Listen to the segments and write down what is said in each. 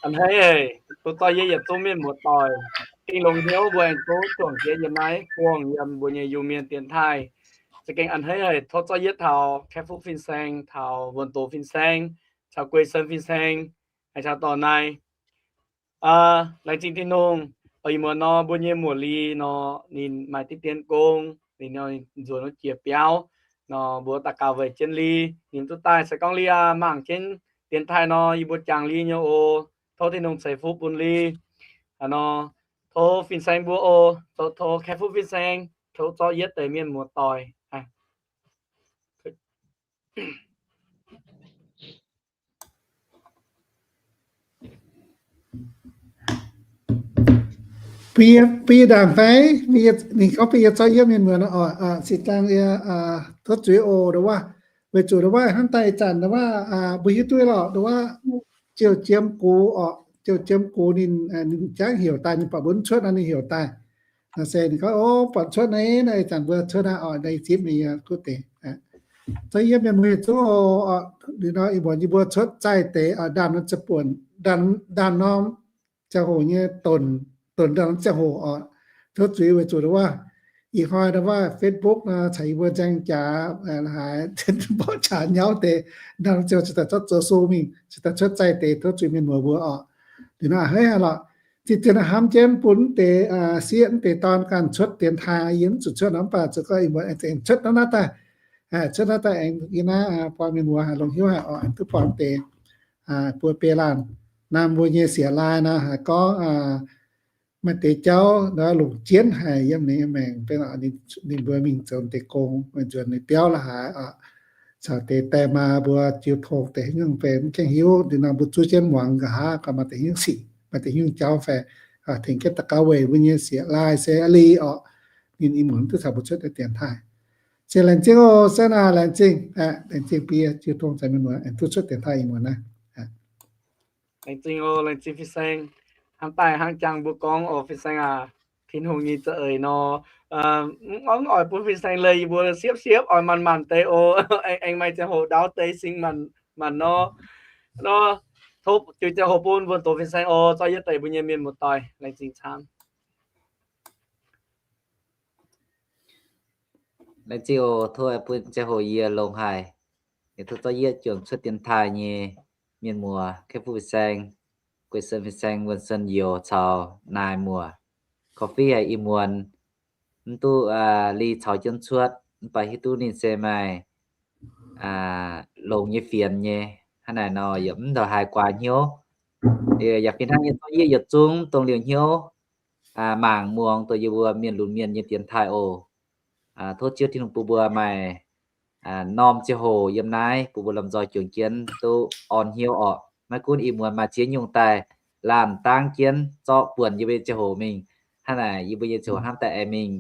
A'hneiv haic, tov zorqv yietv yietc zungv mienh muoz-doic. Gengh longx hnyouv mbuo aengx duqv juangc jienv yiem naaiv buangh yiem mbuo nyei Iu-Mienh dienx taaih. Za'gengh a'hneiv haic, tov zorqv yietv taux Kaeqv Fuqv fin-saeng, taux Wuonh Doz fin-saeng, caux Guei Sen fin-saeng, haiz caux dorh naaiv. Laengz zingh Tin-Hungh, ih muonz nor mbuo nyei muoc-li nor ninh maaih diqv dien gong, ninh nor nzuonx wuov jiex biauv nor mbuo daux gaux weic jienv li, ninh duqv daaih se gorngv li aqv, mangc jienv dienx taaih nor yie mbuo jangx li nyei oc. Tov Tin-Hungh ceix fuqv bun li. Hnangv nor, tov fin-saeng mbuo oc, tov Kaeqv Fuqv fin-saeng, tov zorqv yietv deix mienh muoz-doic. Bun yie ndaangc fai? Ninh gorngv bun yie zorqv yietv mienh muoz oc. Singx dangh yie tov zuiz oc, ndo wuov. Weic zuqc ndo wuov hnangv daaih ih zanc ndo wuov mbuo hiuv duqv lorqc, ndo wuov ziouc jiem gux oc, ziouc jiem gux ninh, ninh jangv heuc daaih, ninh buatc mbuo mv cuotv nor ninh heuc daaih. Nor se ninh gorngv, o, buatc cuotv naaiv, naaiv ih zanc mbuo cuotv aqv oc, naaiv zipv ninh yie kuv deix. Zorqv yietv mienh muoz hietc zungv oc. Liuz nor ih muonz yie mbuo cuotv zaih deix oc, ndaamv norm ziangh hoc, ndaamv norm ziangh hoc nyei, donx ndaamv norm ziangh hoc oc. Tov zuiz weic zuqc ndo wuov ih hnoi ndo wuov Facebook nor caux yie mbuo nzaeng jaax haaix, mborqv qaqx nyauv deix, ndaamv norm ziangh hoc cingx daaih zorqv zoux sung mingh, cingx daaih cuotv zaih deix, tov zuiz mienh muoz mbuo oc. Liuz nor a'hneiv haic lorqc. Zinh zien hnamv jienv bun mv deix sieqv mv deix dorn ganh cuotv dienx taaih, yie mv zuqc cuotv nor mv baac zuqc gorngv ih muonz aengx cuotv hnangv naaiv daaih, cuotv hnangv daaih aengx yie naaiv buangh mienh muoz haic, longx hnyouv haic oc, aengx duqv buangh deix buo biei laanh. Naaiv mbuo nyei sieqv-laai nor haiz gorngv maaih deix jauv nor longc jienv haic yiem ninh nyei maengc, benx ninh mbuo mingh zoux deix gong, nzuonx ninh biauv la'haaix oc, caux deix die maa mbuo jiu tong deix nyungc benx mv gaengh hiuv. Liuz nor mbuo zuov jienv muangx nqa'haav gorngv maaih deix nyungc sic, maaih deix nyungc jauv fai tengx jienv daux gaux weic mbuo nyei sieqv-laai se a'li oc. Ninh ih muonz duqv caux mbuo cuotv deix dienx taaih. Se laengz zingh oc, se naaic laengz zingh, laengz zingh bun yie jiu tong caux mienh muoz aengx duqv cuotv dienx taaih ih muonz naaiv. Laengz zingh oc, laengz zingh fin-saeng. Hnangv daaih hnangv jangx mbuo gorngv oc, fin-saeng aac, Tin-Hungh nyei za'eix nor, mv oix bun fin-saeng leih, yie mbuo siepv-siepv oix manc-manc deix oc. Aengx maaih ziangh hoc ndau deix singx manc nor. Nor, tov jiu ziangh hoc bun mbuo doqc fin-saeng oc, zorqv yietv deix mbuo nyei mienh muoz-doic. Laengz zingh camv. Laengz zingh oc, tov bun ziangh hoc yie longx haic. Yie tov zorqv yietv juangc cuotv dienx taaih nyei mienh muoz, Kaeqv Fuqv fin-saeng, Guei Sen fin-saeng, Wuonh Sen Youz caux Naaic Muoz. Korv-fiqv haic ih muonz mv duqv li caux jienv cuotv, mv baac hiuv duqv ninh se maaih longx nyei fienx nyei. Hnangv naaic nor yaac mv ndongc haaix guaax hnyouv. Yaac fih hnangv nyei, zorqv yietv yietc zungv dongh liouh hnyouv mangc muangx dongh yie mbuo mienh lunx mienh nyei dienx taaih oc. Tov Ziouv Tin-Hungh bun mbuo maaih norm ziangh hoc yiem naaiv, bun mbuo lomh nzoih juangc jienv duqv orn hnyouv orqc. Maiv gunv ih muonz maaih ziex nyungc daaih laanh dangv jienv zorqv buonc yie mbuo nyei ziangh hoc mingh. Hnangv naaic yie mbuo nyei ziangh hoc hnamv daaih aengx mingh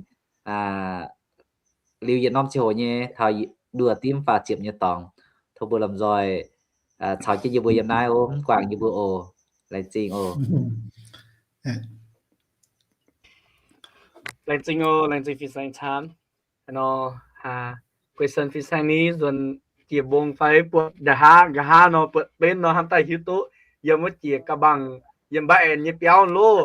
liuz yietc norm ziangh hoc nyei taux nduoh dimv faah ziepc nyei dorngx. Tov mbuo lomh nzoih caux jienv yie mbuo yiem naaiv oc, mv guangc yie mbuo oc. Laengz zingh oc. Laengz zingh oc, laengz zingh fin-saeng camv. Nor, Guei Sen fin-saeng ni nzuonx jiex mbong fai buatc nqa'haav, nqa'haav nor buatc benv nor hnamv daaih hiuv duqv yiem wuov jiex ga'mbangc, yiem mba'aengx nyei biauv loh.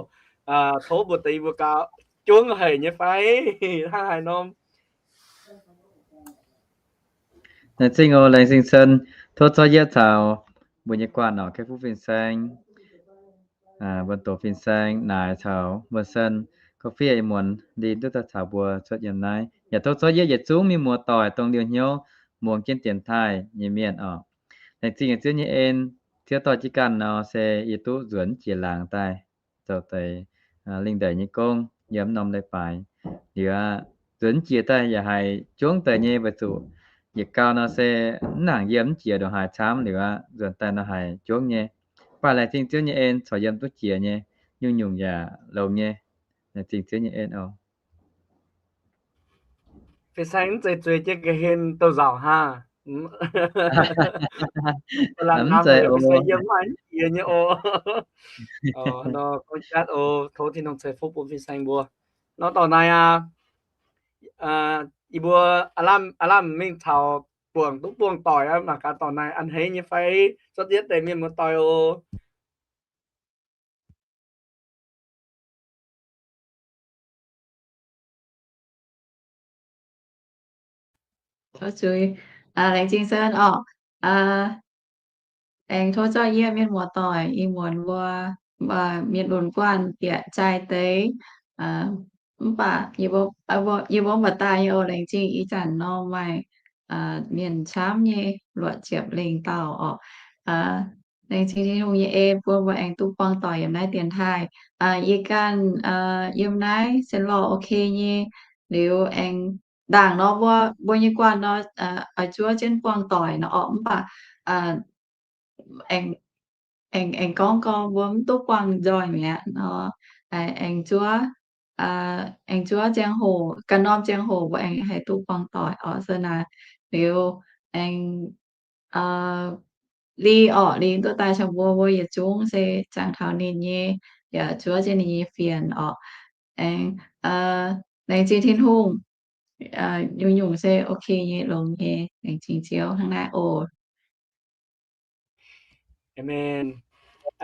Tov mbuox deix yie mbuo gaax, juangv haic nyei fai hnangv haaix norm. Laengz zingh oc, laengz zingh Sen. Tov zorqv yietv caux mbuo nyei guanh oc, Kaeqv Fuqv fin-saeng, Wuonh Doz fin-saeng, Naaic caux Wuonh Sen, korv-fiqv ih muonz linh duqv daaih caux mbuo cuotv yiem naaiv. Yaac tov zorqv yietv yietc zungv mienh muoz-doic dongh liouh hnyouv muangx jienv dienx taaih nyei mienh oc. Laengz zingh yietc zungv nyei en, ziouc dorh jienv ganh nor se yie duqv nzuonx jiex laangz daaih zoux deix lingh ndeic nyei gong yiem norm leiz-baaix. Liuz aqv, nzuonx jiex daaih yaac haiz juangv deix nyei weic zuqc yietc gau nor se mv nangc yiem mv jiex ndongc haaix camv liuz aqv, nzuonx daaih nor haiz juangv nyei. Mv baac laengz zingh Ziouv nyei en corc yiem duqv jiex nyei, nyungc-nyungc yaac longx nyei. Laengz zingh Ziouv nyei en oc. Fin-saeng mv zeiz zueiz jienv ga'hlen douz-nzauc hnangv. Mv zeiz, fin-saeng yiem maaih mv jiex nyei oc. Nor gorngv jatv oc, tov Tin-Hungh ceix fuqv bun fin-saeng mbuo. Nor dorh naaiv aqv, yie mbuo aav lamh mingh taux buangh duqv buangh doic aqv, mangc gaax dorh naaiv a'hneiv nyei fai, zorqv yietv deix mienh muoz-doic oc. Tov zuiz. Laengz zingh Sen orqc. Aengx tov zorqv yie mienh muoz-doic ih muonz mbuo mienh lunx guanh bieqc jaaix deix. Mv baac yie mbuo mv baac daaih nyei oc. Laengz zingh ih zanc nor maaih mienh camv nyei luoqc ziepc lengh dauh orqc. Laengz zingh Tin-Hungh nyei en bun mbuo aengx duqv buangh doic yiem naaiv dienx taaih. Yie ganh yiem naaiv se lorh ok nyei. Liuz aengx ndaangc nor mbuo, mbuo nyei guanh nor, oix zuov jienv buangh doic nor orqc. Mv baac aengx, aengx gorngv gorngv mbuo mv duqv buangh nzoih mi'aqv nor, aengx zuov, aengx zuov ziangh hoc, ganh norm ziangh hoc mbuo aengx haih duqv buangh doic orqc. Se naaic liuz aengx Li orqc, Li duqv daaih caux mbuo, mbuo yietc zungv se ziangh taux ninh nyei, yaac zuov jienv ninh nyei fienx orqc. Aengx laengz zingh Tin-Hungh, nyungc-nyungc se ok nyei, longx nyei. Laengz zingh Ziouv hnangv naaiv oc. Amen.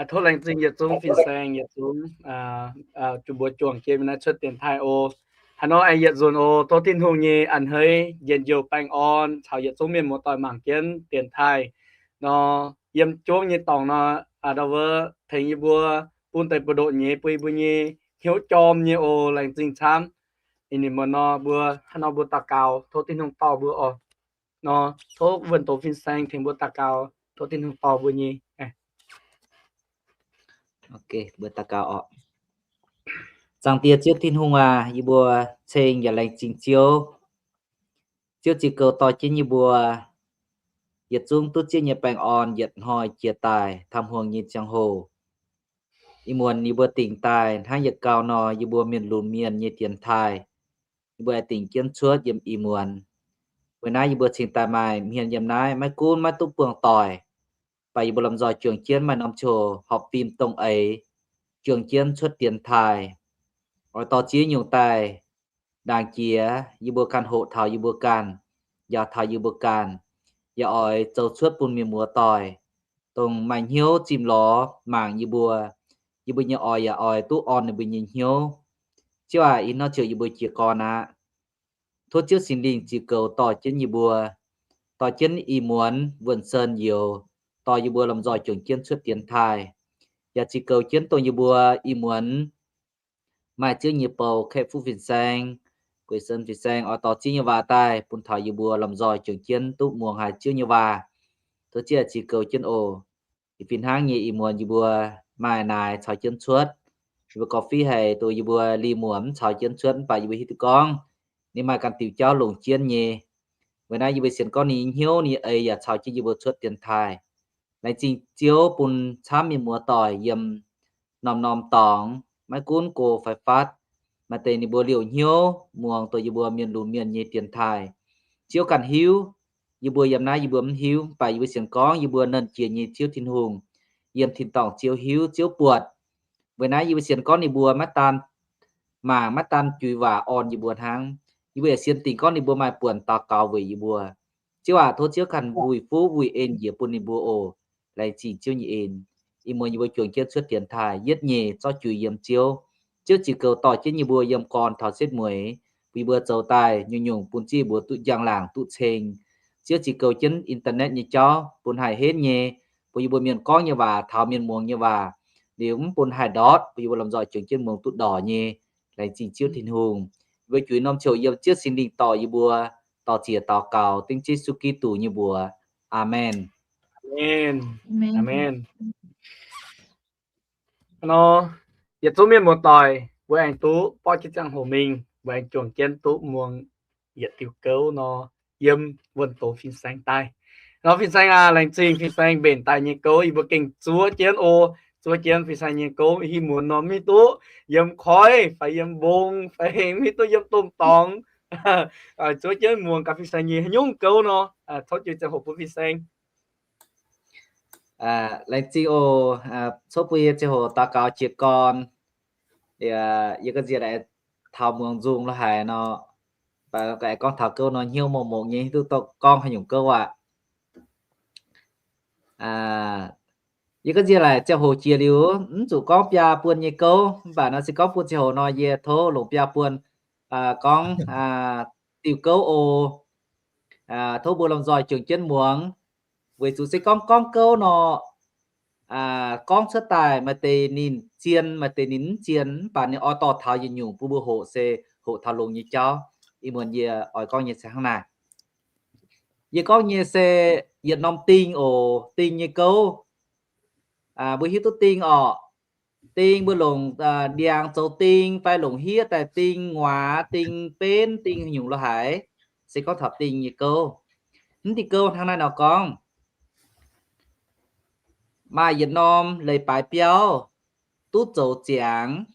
Tov laengz zingh yietc zungv fin-saeng, yietc zungv mbuo juangc jienv naaiv cuotv dienx taaih oc. Haaix nor aengx yietc nzunc oc. Tov Tin-Hungh nyei a'hneiv, njien-youh, baengh orn caux yietc zungv mienh muoz-doic mangc jienv dienx taaih nor, yiem jungv nyei dorngx nor, ndau wuov tengx yie mbuo bun deix buoz-ndoqv nyei, bun yie mbuo nyei hnyouv jorm nyei oc. Laengz zingh camv. Ih ninh muonz nor mbuo, haaix nor mbuo daux gaux, tov Tin-Hungh dorh mbuo oc. Nor, tov wuonh doz fin-saeng tengx mbuo daux gaux, tov Tin-Hungh dorh mbuo nyei. Mbuo daux gaux oc. Zaangc Diex Ziouv Tin-Hungh aac, yie mbuo ceng yaac laengz zingh Ziouv. Ziouv ziex goux dorh jienv yie mbuo yietc zungv duqv Ziouv nyei baengh orn yietc hnoi jiex daaih taux hmuangx nyei ziangh hoc. Ih muonz yie mbuo dingc daaih hnangv yietc gau nor, yie mbuo mienh lunx mienh nyei dienx taaih, yie mbuo aengx dingc jienv cuotv yiem ih muonz. Weic naaiv yie mbuo cingx daaih maaih hmien yiem naaiv maiv gunv maiv duqv buangh doic, baac yie mbuo lomh nzoih juangc jienv maaih norm ziangh hoc horpc fim dongh eix, juangc jienv cuotv dienx taaih. Oix dorh Ziouv nyungc daaih ndaangc jiex yie mbuo ganh hoqc taux yie mbuo ganh, njaaux taux yie mbuo ganh, yaac oix zoux cuotv bun mienh muoz-doic, dongh maaih hnyouv zimh lorz mangc yie mbuo. Yie mbuo nyei oix yaac oix duqv orn ninh mbuo nyei hnyouv. Ziouv aac, ih hnoi ziouc yie mbuo jiez gorn aqv. Tov Ziouv Singx Lingh ziex goux dorh jienv yie mbuo, dorh jienv ih muonz wuonh sen youz, dorh yie mbuo lomh nzoih juangc jienv cuotv dienx taaih, yaac ziex goux jienv dongh yie mbuo ih muonz maaih Ziouv nyei bou, Kaeqv Fuqv fin-saeng, Gueix Sen fin-saeng oix dorh Ziouv nyei waac daaih bun taux yie mbuo lomh nzoih juangc jienv duqv muangx haiz Ziouv nyei waac. Tov Ziouv ziex goux jienv oc. Yie fih hnangv nyei ih muonz yie mbuo maaih naaic caux jienv cuotv. Yie mbuo gorngv fih haic dongh yie mbuo lingh muonz mv caux jienv cuotv mv baac yie mbuo hiuv duqv gorngv ninh maaih ganh diuh jauv longc jienv nyei. Weic naaiv yie mbuo sienx gorngv ninh nyei hnyouv ninh nyei eix yaac caux jienv yie mbuo cuotv dienx taaih. Laengz zingh Ziouv bun camv mienh muoz-doic yiem norm-norm dorngx, maiv gunv go fai fatv, maaih deix ninh mbuo liouc hnyouv muangx dongh yie mbuo mienh lunx mienh nyei dienx taaih. Ziouv ganh hiuv, yie mbuo yiem naaiv yie mbuo mv hiuv, mv baac yie mbuo sienx gorngv yie mbuo Nernh Jiex nyei Ziouv Tin-Hungh, yiem tin-dorngh Ziouv hiuv, Ziouv buatc. Weic naaiv yie mbuo sienx gorngv ninh mbuo maiv daan mangc, maiv daan juix waac orn yie mbuo hnangv. Yie mbuo yaac sienx dingc gorngv ninh mbuo maaih buonc daux gaux weic yie mbuo. Ziouv aac, tov Ziouv ganh wuic fuqv wuic en njiec bun ninh mbuo oc. Laengz zingh Ziouv nyei en. Ih muonz yie mbuo juangc jienv cuotv dienx taaih, yietv nyeic zorqv juix yiem Ziouv. Ziouv ziex goux dorh jienv yie mbuo yiem gorn taux setv mueiz, bun yie mbuo zoux daaih nyungc-nyungc bun Ziouv yie mbuo duqv njang-laangc duqv ceng. Ziouv ziex goux jienv internet nyei jauv bun haih henv nyei, bun yie mbuo mienh gorngv nyei waac taux mienh muangx nyei waac liuz mv bun haih ndortv, bun yie mbuo lomh nzoih juangc jienv muangx duqv ndorc nyei. Laengz zingh Ziouv Tin-Hungh. Yie mbuo juix norm ziouc yiem Ziouv Singx Lingh dorh yie mbuo, dorh ziec daux gaux dengv Yesu Giduc nyei mbuox. Aamen. Aamen. Aamen. Nor, yietc zungv mienh muoz-doic, mbuo aengx duqv borqv jienv ziangh hoc mingh, mbuo aengx juangc jienv duqv muangx yietc diuh gouv nor, yiem wuonh doz fin-saeng daaih. Nor fin-saeng aac, laengz zingh fin-saeng mbenc daaih nyei gouv, yie mbuo gengh zuov jienv oc. Zuov jienv fin-saeng nyei gouv, ih muonz nor mv hiuv duqv yiem koiv fai yiem mbong fai mv hiuv duqv yiem domh dorngx. Zuov jienv muangx gaax fin-saeng nyei haaix nyungc gouv nor, tov juix ziangh hoc bun fin-saeng. Laengz zingh oc. Tov bun yie ziangh hoc daux gaux jiez gorn. Yie ga'nziex taux muangx nzung lo haic nor, aengx gorngv taux gouv nor hnyouv mongh mongh nyei, hiuv duqv gorngv haaix nyungc gouv aqv. Yie ga'nziex laaic ziangh hoc jiex liuz mv zuqc gorngv biaa buon nyei gouv, mv baac nor se gorngv bun ziangh hoc nor yie tov longc biaa buon gorngv diuh gouv oc. Tov mbuo lomh nzoih juangc jienv muangx, weic zuqc se gorngv gorngv gouv nor, gorngv cuotv daaih maaih deix ninh zien, maaih deix ninh mv zien, mv baac ninh oix dorh taux yietc nyungc bun mbuo hoqc se hoqc taux longx nyei jauv. Ih muonz yie oix gorngv nyei se hnangv naaiv. Yie gorngv nyei se yietc norm ding oc, ding nyei gouv. Mbuo hiuv duqv ding orqc? Ding mbuo longc ndiangx zoux ding fai longc hiev daaih ding, nguaaz ding, benv ding, nyungc lo haic. Se gorngv taux ding nyei gouv, mv ding gouv hnangv naaiv nor gorngv, maaih yietc norm leiz-baaix biauv duqv zoux ziangx,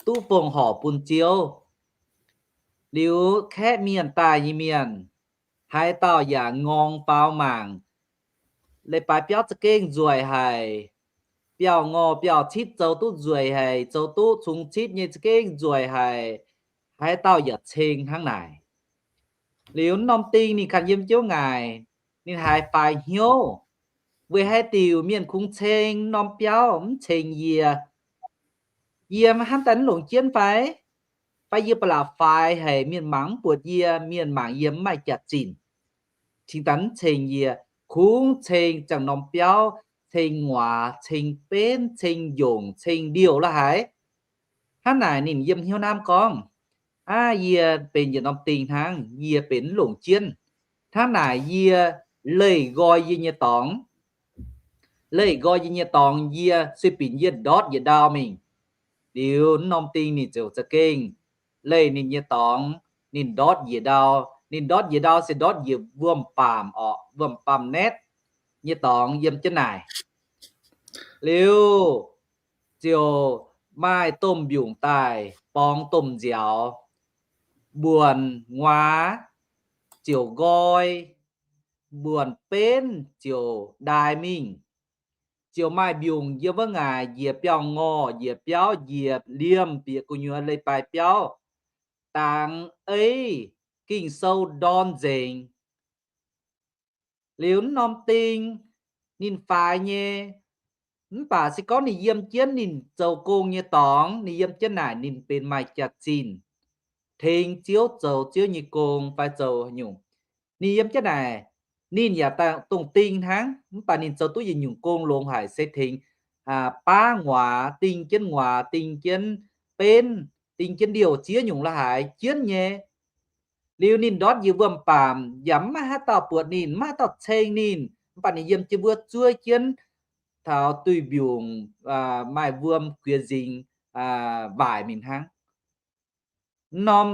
duqv fongc horc bun ziouv. Liuz kaeqv mienh daaih nyei mienh, haaix dauh yaac ngorng faaux mangc. Leiz-baaix biauv za'gengh nzueic haic, biauv-ngorh biauv-citv zoux duqv nzueic haic, zoux duqv cungx citv nyei za'gengh nzueic haic. Haaix dauh yaac ceng hnangv naaic. Liuz norm ding ninh ganh yiem jiouv ngaaic, ninh haiz faix hnyouv. Weic haaix diuc mienh kungx ceng norm biauv mv ceng yie? Yie hnamv daaih mv longc jienv fai? Fai yie ba'laqc faix haic, mienh mangc mv buatc yie, mienh mangc yie mv maaih jaax-zinh, cingx daaih mv ceng yie. Kungx ceng ziangh norm biauv, ceng nguaaz, ceng benv, ceng njongc, ceng ndiouh lo haic. Hnangv naaic ninh yiem hnyouv hnamv gorngv, Aav, yie benx yietc norm ding hnangv, yie benx mv longc jienv. Hnangv naaic yie leih nqoi yie nyei dorngx. Leih nqoi yie nyei dorngx, yie sueih binc yie ndortv yietc ndau mingh. Liuz norm ding ninh ziouc za'gengh leih ninh nyei dorngx, ninh ndortv njiec ndau. Ninh ndortv njiec ndau se ndortv njiec wuom-baamc orqc, wuom-baamc netv nyei dorngx yiem jienv naaic. Liuz ziouc maaih domh mbiungc daaih borngz domh nziaaux. Mbuonc nguaaz ziouc nqoi, mbuonc benv ziouc ndaaih mingh. Ziouc maaih mbiungc yiem wuov ngaaic njiec biauv-ngorh, njiec biauv, njiec liemh bieqc gu'nyuoz leiz-baaix biauv, dangx eiv Ging-Sou ndorm nzengc. Liuz wuov norm ding ninh faix nyei, mv baac se gorngv ninh yiem jienv ninh zoux gong nyei dorngx, ninh yiem jienv naaic ninh benx maaih jaax-zinh, tengx Ziouv zoux Ziouv nyei gong fai zoux nyungc. Ninh yiem jienv naaic, ninh yaac dongh ding hnangv, mv baac ninh zoux duqv yietc nyungc gong longx haic, se tengx baav nguaaz, ding jienv nguaaz, ding jienv benv, ding jienv ndiouh ziex nyungc lo haic jienv nyei. Liuz ninh ndortv njiec wuom-baamc yaac mv maaih haaix dauh buatc ninh, mv maaih haaix dauh ceng ninh, mv baac ninh yiem jienv wuov zuov jienv taux duih mbiungc maaih wuom guiex nzingx waaic mingh hnangv. Norm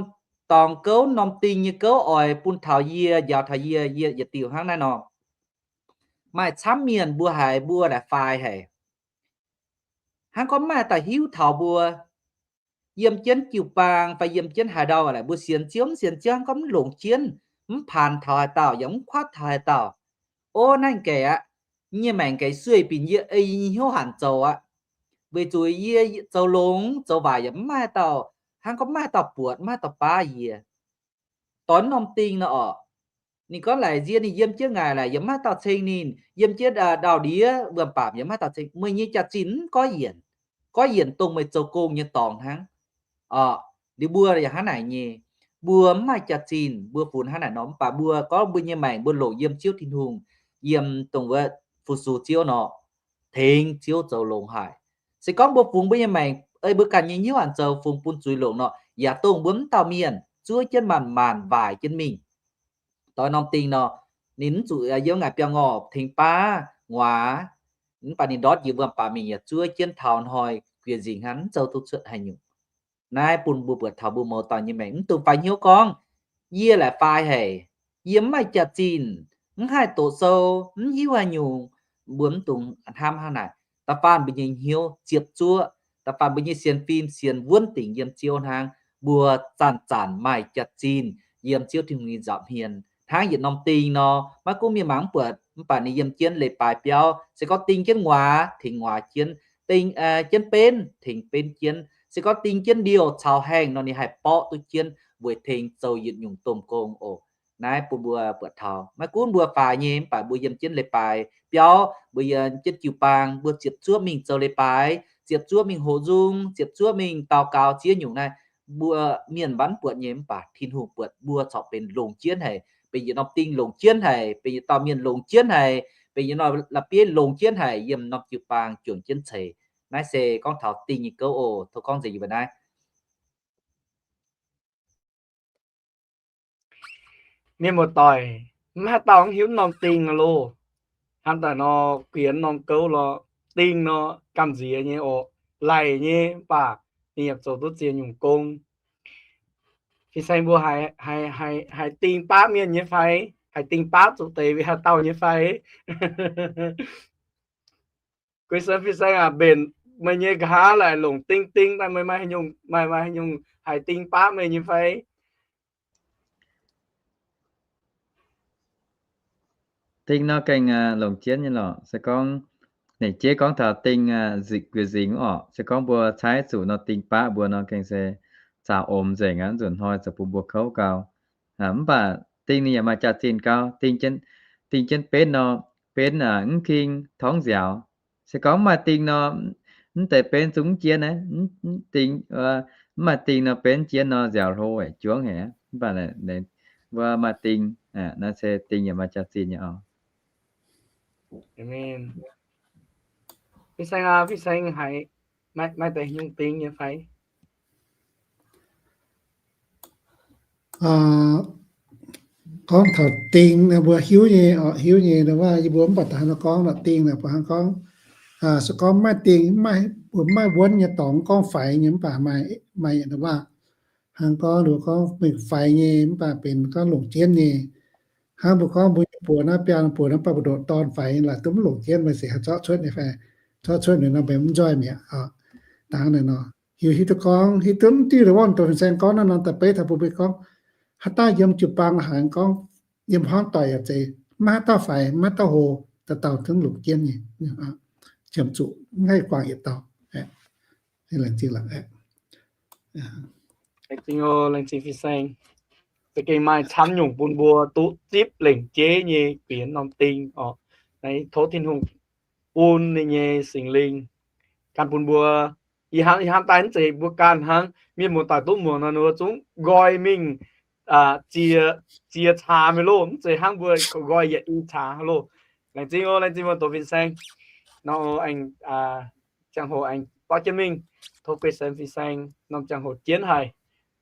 dorngx gouv, norm ding nyei gouv oix bun taux yie, njaaux taux yie, yie yietc diuh hnangv naaiv nor. Maaih camv mienh mbuo haiz mbuo laaic fai haic, hnangv gorngv mv maaih dauh hiuv taux mbuo. Yiem jienv jiu-baang fai yiem jienv haaix ndau laaic mbuo sienx Ziouv mv sienx Ziouv hnangv gorngv mv longc jienv, mv paanx taux haaix dauh yaac mv kuatv taux haaix dauh. O, naaiv gaax aqv, nyei maengc gaax sueih binc yie ei nyei hnyouv hanc zoux aqv. Weic zuqc yie zoux longx zoux waaic yaac mv maaih dauh, hnangv gorngv mv maaih dauh buatc, mv maaih dauh baav yie. Doix norm ding nor orqc, ninh gorngv laaic nzie ninh yiem jienv ngaaic laaic yaac mv maaih dauh ceng ninh, yiem jienv ndau-ndiev wuom-baamc yaac mv maaih dauh ceng. Meih nyei jaax-zinh mv goiv yienc, goiv yienc dongh meih zoux gong nyei dorngx hnangv. Orqc, liuz mbuo yaac hnangv naaic nyei. Mbuo mv maaih jaax-zinh, mbuo funx hnangv naaic nor, mv baac mbuo gorngv mbuo nyei maengc mbuo longc yiem Ziouv Tin-Hungh, yiem dongh wuov fu-sux Ziouv nor, tengx Ziouv zoux longx haic. Se gorngv mbuo fungx mbuo nyei maengc ei mbuo ganh nyei hnyouv hanc zoux fungx bun zuiz longc nor, yaac dongh mbuo mv dauh mienh zuov jienv maanc-maanc waaic jienv mingh. Doix norm ding nor, ninh mv zuqc yiem ngaaic biauv-ngorh tengx baav nguaaz, mv baac ninh ndortv njiec wuom-baamc mingh yaac zuov jienv taux hnoi guiex nzingc hnangv, mv zoux duqv cuotv haaix nyungc. Naaiv bun mbuo buatc taux mbuo mouz dauh nyei maengc mv dungx faix hnyouv gorngv, yie laaic fai haic, yie mv maaih jaax-zinh, mv haih doqc sou, mv hiuv haaix nyungc. Mbuo mv dungx hnamv hnangv naaic. Da'faanh mbuo nyei hnyouv ziepc zuoqv, da'faanh mbuo nyei sienx fim sienx wuonv dingc yiem Ziouv hnangv, mbuo zanc-zanc maaih jaax-zinh yiem Ziouv Tin-Hungh nyei nza'hmien. Hnangv yietc norm ding nor, maiv gunv mienh mangc mv buatc, mv baac ninh yiem jienv leiz-baaix biauv, se gorngv ding jienv nguaaz tengx nguaaz jienv, ding jienv benv tengx benv jienv, se gorngv ding jienv ndiouh caux haengh nor, ninh haih borqv duqv jienv weic tengx zoux yietc nyungc domh gong oc. Naaiv bun mbuo buatc taux maiv gunv mbuo faix nyei, mv baac mbuo yiem jienv leiz-baaix biauv, mbuo yiem jienv jiu-baang, mbuo ziepc zuoqv mingh zoux leiz-baaix, ziepc zuoqv mingh hoqc nzung, ziepc zuoqv mingh daux gaux ziex nyungc naaiv, mbuo mienh maiv buatc nyei, mv baac Tin-Hungh buatc. Mbuo corc benx longc jienv haic, benx yietc norm ding longc jienv haic, benx yietc dauh mienh longc jienv haic, benx yietc norm la'bieiv longc jienv haic yiem norm jiu-baang juangc jienv ceix. Naaiv se gorngv taux ding nyei gouv oc. Tov gorngv nzengc yie mbuo naaiv. Mienh muoz-doic, maiv haaix dauh mv hiuv norm ding loh. Hnangv daaih nor, guiex norm gouv lorqc, ding nor gamh nziex nyei oc, laic nyei, mv baac ninh yaac zoux duqv ziex nyungc gong. Fin-saeng mbuo haiz, haiz, haiz ding baav mienh nyei fai? Haiz ding baav zuqc deix haaix dauh nyei fai? Guei sen fin-saeng aac, mbenc meih nyei nqa'haav laaic longc ding ding daaih, meih maaih haaix nyungc, maaih, maaih haaix nyungc haiz ding baav meih nyei fai? Ding nor gengh longc jienv nyei lorqc. Se gorngv nec jeiv gorngv taux ding nzingc guiex nzingc orqc, se gorngv mbuo caaiv zuqc nor ding baav mbuo nor gengh se zaux omx nzengc aqv, nzunc hnoi zoux bun mbuo kouv gau. Mv baac ding ninh yaac maaih jaax-zinh gau. Ding jienv benv nor, benv mv king torngv nziaaux. Se gorngv mv maaih ding nor, mv deix benv zungv mv jien aqv. Ding, mv maaih ding nor benv jien nor nziaaux hlo juangv haic. Mv baac wuov maaih ding, naaiv se ding yaac maaih jaax-zinh nyei oc. Fin-saeng, fin-saeng haiz maaih deix nyungc ding nyei fai? Gorngv taux ding, mbuo hiuv nyei, hiuv nyei wuov, yie mbuo mv baac da'hnangv nor gorngv nor ding naaic, mbuo hnangv gorngv, se gorngv maiv ding, mbuo maiv wuonv nyei dorngx, gorngv faix nyei mv baac maaih, maaih yietc waac hnangv gorngv, mbuo gorngv mingh faix nyei mv baac benx gorngv longc jienv nyei. Hnangv mbuo gorngv mbuo nyei buoz naaiv, biaa buoz naaiv, mv baac mbu'ndoqc dorn faix nyei, laaix duqv mv longc jienv, meih se haih zorqv cuotv nyei fai? Zorqv cuotv nyei nor benx mv nzoih mi'aqv. Da'hnangv naaic nor, hiuv, hiuv duqv gorngv, hiuv duqv mv diuh lorqc, wuov doqc fin-saeng gorngv naaiv nor daaih beiv taux mbuo, mbuo gorngv haaix dauh yiem jiu-baang la'haiz gorngv, yiem hmuangv doic yaac zeiz, maiv haaix dauh faix, maiv haaix dauh hlo, dauh dauh zungv longc jienv nyei. Qiemx zuqc mv haih guangc yietc dauh. Laengz zingh lorqc. Laengz zingh oc, laengz zingh fin-saeng. Za'gengh maaih camv nyungc bun mbuo duqv zipv lengc jeiv nyei guiex norm ding oc. Naaiv tov Tin-Hungh bun ninh nyei Singx Lingh gan bun mbuo. Ih hnangv, ih hnangv daaih mv zeiz mbuo ganh hnangv, mienh muoz-doic duqv muangx nor, ninh mbuo zungv nqoi mingh ziex, ziex caax mingh loh, mv zeiz hnangv mbuo nqoi yietc i caax loh. Laengz zingh oc, laengz zingh mbuo doqc fin-saeng. Nor aengx ziangh hoc aengx borqv jienv mingh. Tov guei sen fin-saeng norm ziangh hoc jienv haic,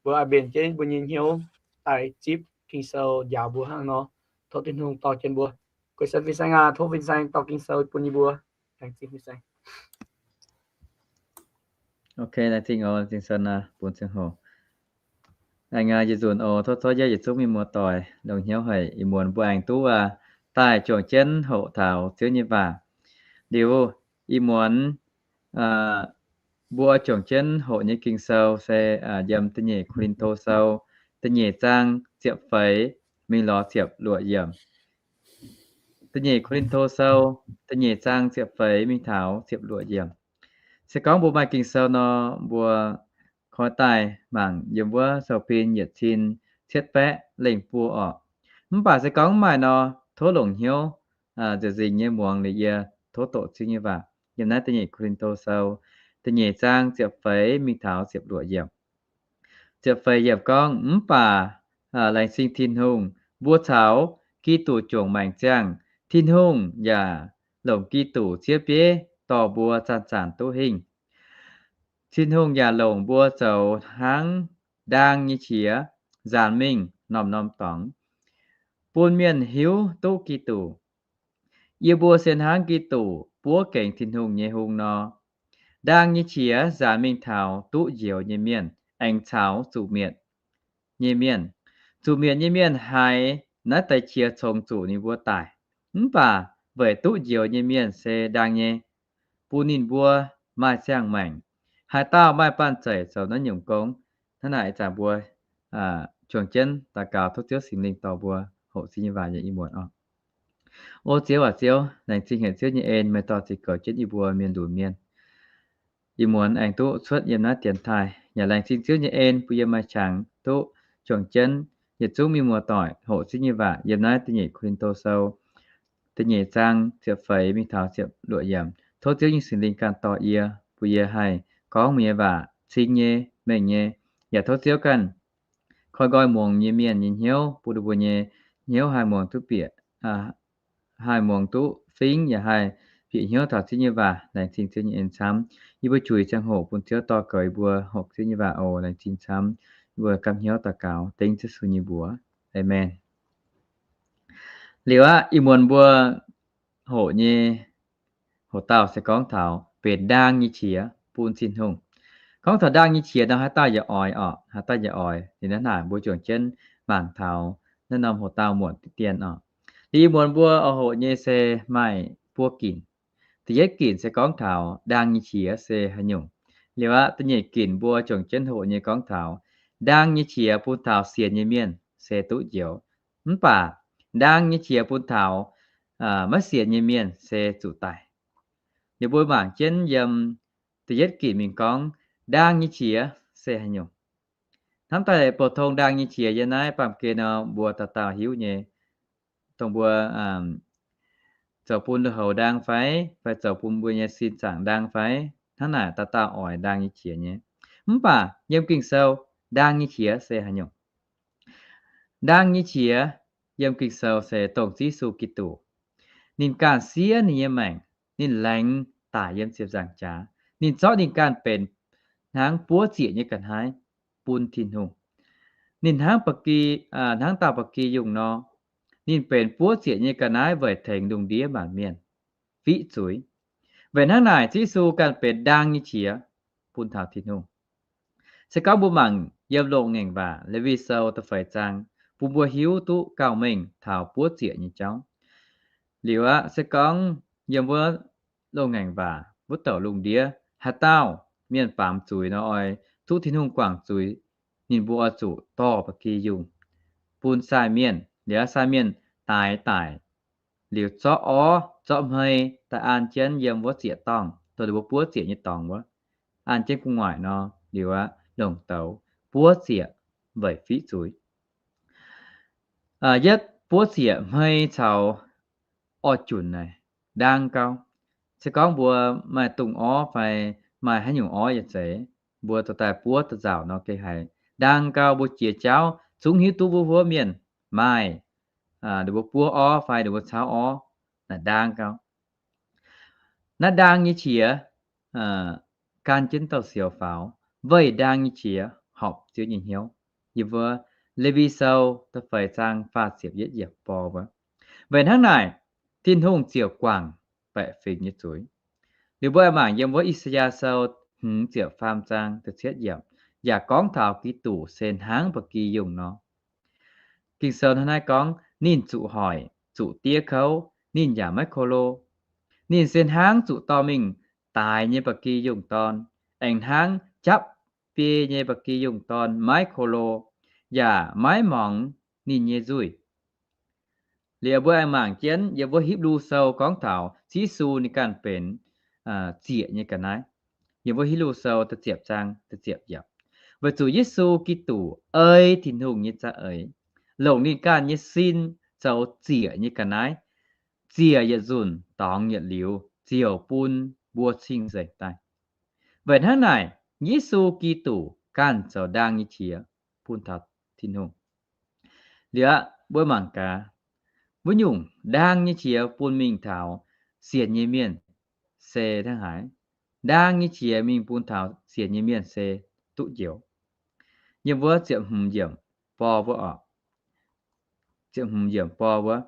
mbuo oix mbenc jienv mbuo nyei hnyouv daaih zipv Ging-Sou njaaux mbuo hnangv nor. Tov Tin-Hungh dorh jienv mbuo. Guei sen fin-saeng aac, tov fin-saeng dorh Ging-Sou bun yie mbuo. Laengz zingh fin-saeng. Ok, laengz zingh oc, Ging-Sou bun ziangh hoc. Aengx yietc nzunc oc, tov tov yie yietc zungv mienh muoz-doic longc hnyouv haic. Ih muonz mbuo aengx duqv daaih juangc jienv hoqc taux Ziouv nyei waac. Liuz ih muonz mbuo juangc jienv hoqc nyei Ging-Sou se yiem da'nyeic Ko^lin^to Sou da'nyeic zaang ziepc feix mingh lorz ziepc luoqc yiemc. Da'nyeic Ko^lin^to Sou da'nyeic zaang ziepc feix mingh taux ziepc luoqc yiemc. Se gorngv mbuo maaih Ging-Sou nor, mbuo koi daaih mangc yiem wuov sou-bin yietc cin cietv baeqv lengh buo orqc. Mv baac se gorngv mv maaih nor, tov longc hnyouv nzengc nzengc nyei muangx liuz yie tov doqc Ziouv nyei waac yiem naaiv da'nyeic Ko^lin^to Sou da'nyeic zaang ziepc feix mingh taux ziepc luoqc yiemc. Ziepc feix yiemc gorngv, mv baac laengz zingh Tin-Hungh, mbuo caux Giduc juangc maengc ziangh, Tin-Hungh yaac longc Giduc ciev bieiv dorh mbuo zanc-zanc duqv hingh. Tin-Hungh yaac longc mbuo zoux hnangv ndaang nyei qiex nzaanx mingh norm-norm dorngx, bun mienh hiuv duqv Giduc. Yie mbuo se hnangv Giduc buov gengx Tin-Hungh nyei hung nor. Ndaang nyei qiex nzaanx mingh taux duqv njoux nyei mienh aengx caux zuqc mietc nyei mienh. Zuqc mietc nyei mienh haiz naaiv deix qiex congx zuqc ninh mbuo daic. Mv baac weic duqv njoux nyei mienh se ndaang nyei, bun ninh mbuo maaih ziangh maengc. Haaix dauh maaih banh zeic zoux naaiv nyungc gong? Hnangv naaic ih zanc mbuo juangc jienv daux gaux tov Ziouv Singx Lingh dorh mbuo hoqc Ziouv nyei waac yiem ih muonz oc. O Ziouv aac Ziouv, laengz zingh haic Ziouv nyei en, meih dorh ziux goux jienv yie mbuo mienh lunx mienh. Ih muonz aengx duqv cuotv yiem naaiv dienx taaih, yaac laengz zingh Ziouv nyei en bun yie maaih qangx duqv juangc jienv yietc zungv mienh muoz-doic hoqc Ziouv nyei waac yiem naaiv da'nyeic Ko^lin^to Sou da'nyeic zaang ziepc feix mingh taux ziepc luoqc yiemc. Tov Ziouv nyei Singx Lingh ganh dorh yie, bun yie haih gorngv meih nyei waac cing nyei, mengh nyei. Yaac tov Ziouv ganh koi nqoi muangx nyei mienh nyei hnyouv, bun ninh mbuo nyei hnyouv haih muangx duqv bieqc, haih muangx duqv fingx, yaac haih bieqc hnyouv taux Ziouv nyei waac, laengz zingh Ziouv nyei en camv. Yie mbuo juix ziangh hoc bun Ziouv dorh goux yie mbuo, hopv Ziouv nyei waac oc. Laengz zingh camv. Yie mbuo gapv hnyouv daux gaux dengv Ziouv Yesu nyei mbuox. Aamen. Liuz aqv, ih muonz mbuo hoqc nyei, hoqc dauh se gorngv taux benx ndaang nyei qiex bun Tin-Hungh. Gorngv taux ndaang nyei qiex nor, haaix dauh yaac oix oc, haaix dauh yaac oix. Liuz naaiv naaic mbuo juangc jienv mangc taux naaiv norm hoqc dauh muonc diqv dien oc. Liuz ih muonz mbuo oix hoqc nyei se maaih buo ginc. Da'yietv ginc se gorngv taux ndaang nyei qiex se haaix nyungc. Liuz aqv, da'nyeic ginc mbuo juangc jienv hoqc nyei gorngv taux ndaang nyei qiex bun taux sienx nyei mienh se duqv njoux. Mv baac ndaang nyei qiex bun taux maiv sienx nyei mienh se zuqc daic. Liuz mbuo mangc jienv yiem da'yietv ginc mingh gorngv ndaang nyei qiex se haaix nyungc. Hnamv daaih bouc tong ndaang nyei qiex yiem naaiv baamh gen nor mbuo dauh dauh hiuv nyei. Dongh mbuo zoux bun lui-houx ndaang fai, fai zoux bun mbuo nyei sin zaangc ndaang fai, hnangv naaic dauh dauh oix ndaang nyei qiex nyei. Mv baac yiem Ging-Sou, ndaang nyei qiex se haaix nyungc? Ndaang nyei qiex yiem Ging-Sou se dongh Ziouv Yesu Giduc. Ninh ganh siev ninh nyei maengc, ninh laengz daic yiem ziepc nzaangc jaax. Ninh zorqv ninh ganh benx hnangv buov ziec nyei ga'naaiv bun Tin-Hungh. Ninh hnangv ba'gi, hnangv dauh ba'gi yungh nor. Ninh benx buov ziec nyei ga'naaiv weic tengx lungh ndiev maanc mienh fiqv zuiz. Weic hnangv naaic Ziouv Yesu ganh benx ndaang nyei qiex bun taux Tin-Hungh. Se gorngv mbuo mangc yiem Loz-Ngaengc Waac, Lewi Sou da'feix zaang, bun mbuo hiuv duqv gauh mengh taux buov ziec nyei jauv. Liuz aqv, se gorngv yiem wuov Loz-Ngaengc Waac wuov douc lungh ndiev, haaix dauh mienh baamz zuiz nor, oix duqv Tin-Hungh guangc zuiz, ninh mbuo oix zuqc dorh ba'gi yungh bun sai mienh. Liuz aqv, sai mienh daix daic, liuz zorqv orv zorqv hmei daaih an jienv yiem wuov ziec-dorngh, dongh ninh mbuo buov ziec nyei dorngx wuov, an jienv gu'nguaaic nor, liuz aqv, longc douz buov ziec weic fiqv zuiz. Yietv buov ziec hmei caux orv-junc naaic, ndaang gau. Se gorngv mbuo maaih dungz orv fai maaih haaix nyungc orv yaac zeiz, mbuo dorh daaih buov daaih nzauc nor gengh haiz ndaang gau. Mbuo jiex jauv zungv hiuv duqv wuov huov mienh maaih, ninh mbuo buov orv fai ninh mbuo cauv orv, naaic ndaang gau. Naaiv ndaang nyei qiex gan jienv dauh sioux faaux, weic ndaang nyei qiex horpc Ziouv nyei hnyouv. Yiem wuov Lewi Sou da'feix zaang faah ziepc yietv yiemc borh wuov. Weic hnangv naaic, Tin-Hungh ziouc guangc baeqc fingx nyei zuiz. Liuz mbuo aengx mangc yiem wuov I^saa^yaa Sou hmz ziepc faam zaang da'cietv yiemc, yaac gorngv taux Giduc se hnangv ba'gi yungh nor. Ging-Sou hnangv naaiv gorngv, ninh zuqc hoic, zuqc diev kouv, ninh yaac maiv ko lo. Ninh se hnangv zuqc dorh mingh daix nyei ba'gi yungh dorn, aengx hnangv japv biei nyei ba'gi yungh dorn maiv ko lo, yaac maiv muangx ninh nyei nzuih. Liuz mbuo aengx mangc jienv yiem wuov Hipv^lu Sou gorngv taux Ziouv Yesu ninh ganh benx ziec nyei ga'naaiv. Yiem wuov Hipv^lu Sou da'ziepc zaang da'ziepc yiemc, weic zuqc Yesu Giduc ei Tin-Hungh nyei za'eix, longc ninh ganh nyei sin zoux ziec nyei ga'naaiv, ziec yietc nzunc dorngx yietc liuz ziouc bun mbuo cing-nzengc daaih. Weic hnangv naaic, Yesu Giduc ganh zoux ndaang nyei qiex bun taux Tin-Hungh. Liuz aqv, mbuo mangc gaax, wuov nyungc ndaang nyei qiex bun mingh taux sienx nyei mienh se hnangv haaix? Ndaang nyei qiex mingh bun taux sienx nyei mienh se duqv njoux. Yiem wuov ziepc hmz yiemc borh wuov oc. Ziepc hmz yiemc borh wuov,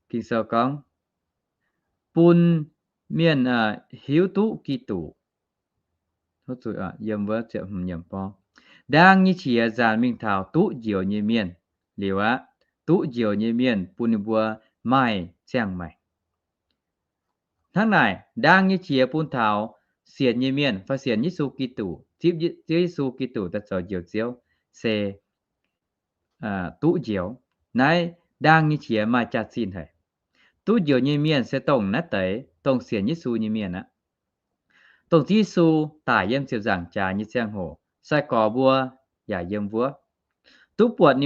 Ging-Sou gorngv, bun mienh hiuv duqv Giduc. Yiem wuov ziepc hmz yiemc borh, ndaang nyei qiex nzaanx mingh taux duqv njoux nyei mienh. Liuz aqv, duqv njoux nyei mienh bun ninh mbuo maaih ziangh maengc. Hnangv naaic, ndaang nyei qiex bun taux sienx nyei mienh fai sienx Yesu Giduc, zipv Ziouv Yesu Giduc daaih zoux Njoux Ziouv, se duqv njoux. Naaiv ndaang nyei qiex maaih jaax-zinh haic. Duqv njoux nyei mienh se dongh naaiv deix, dongh sienx Yesu nyei mienh aqv. Dongh Ziouv Yesu daic yiem ziepc nzaangc jaax nyei ziangh hoc, sai-gorx mbuo yaac yiem wuov. Duqv buatc,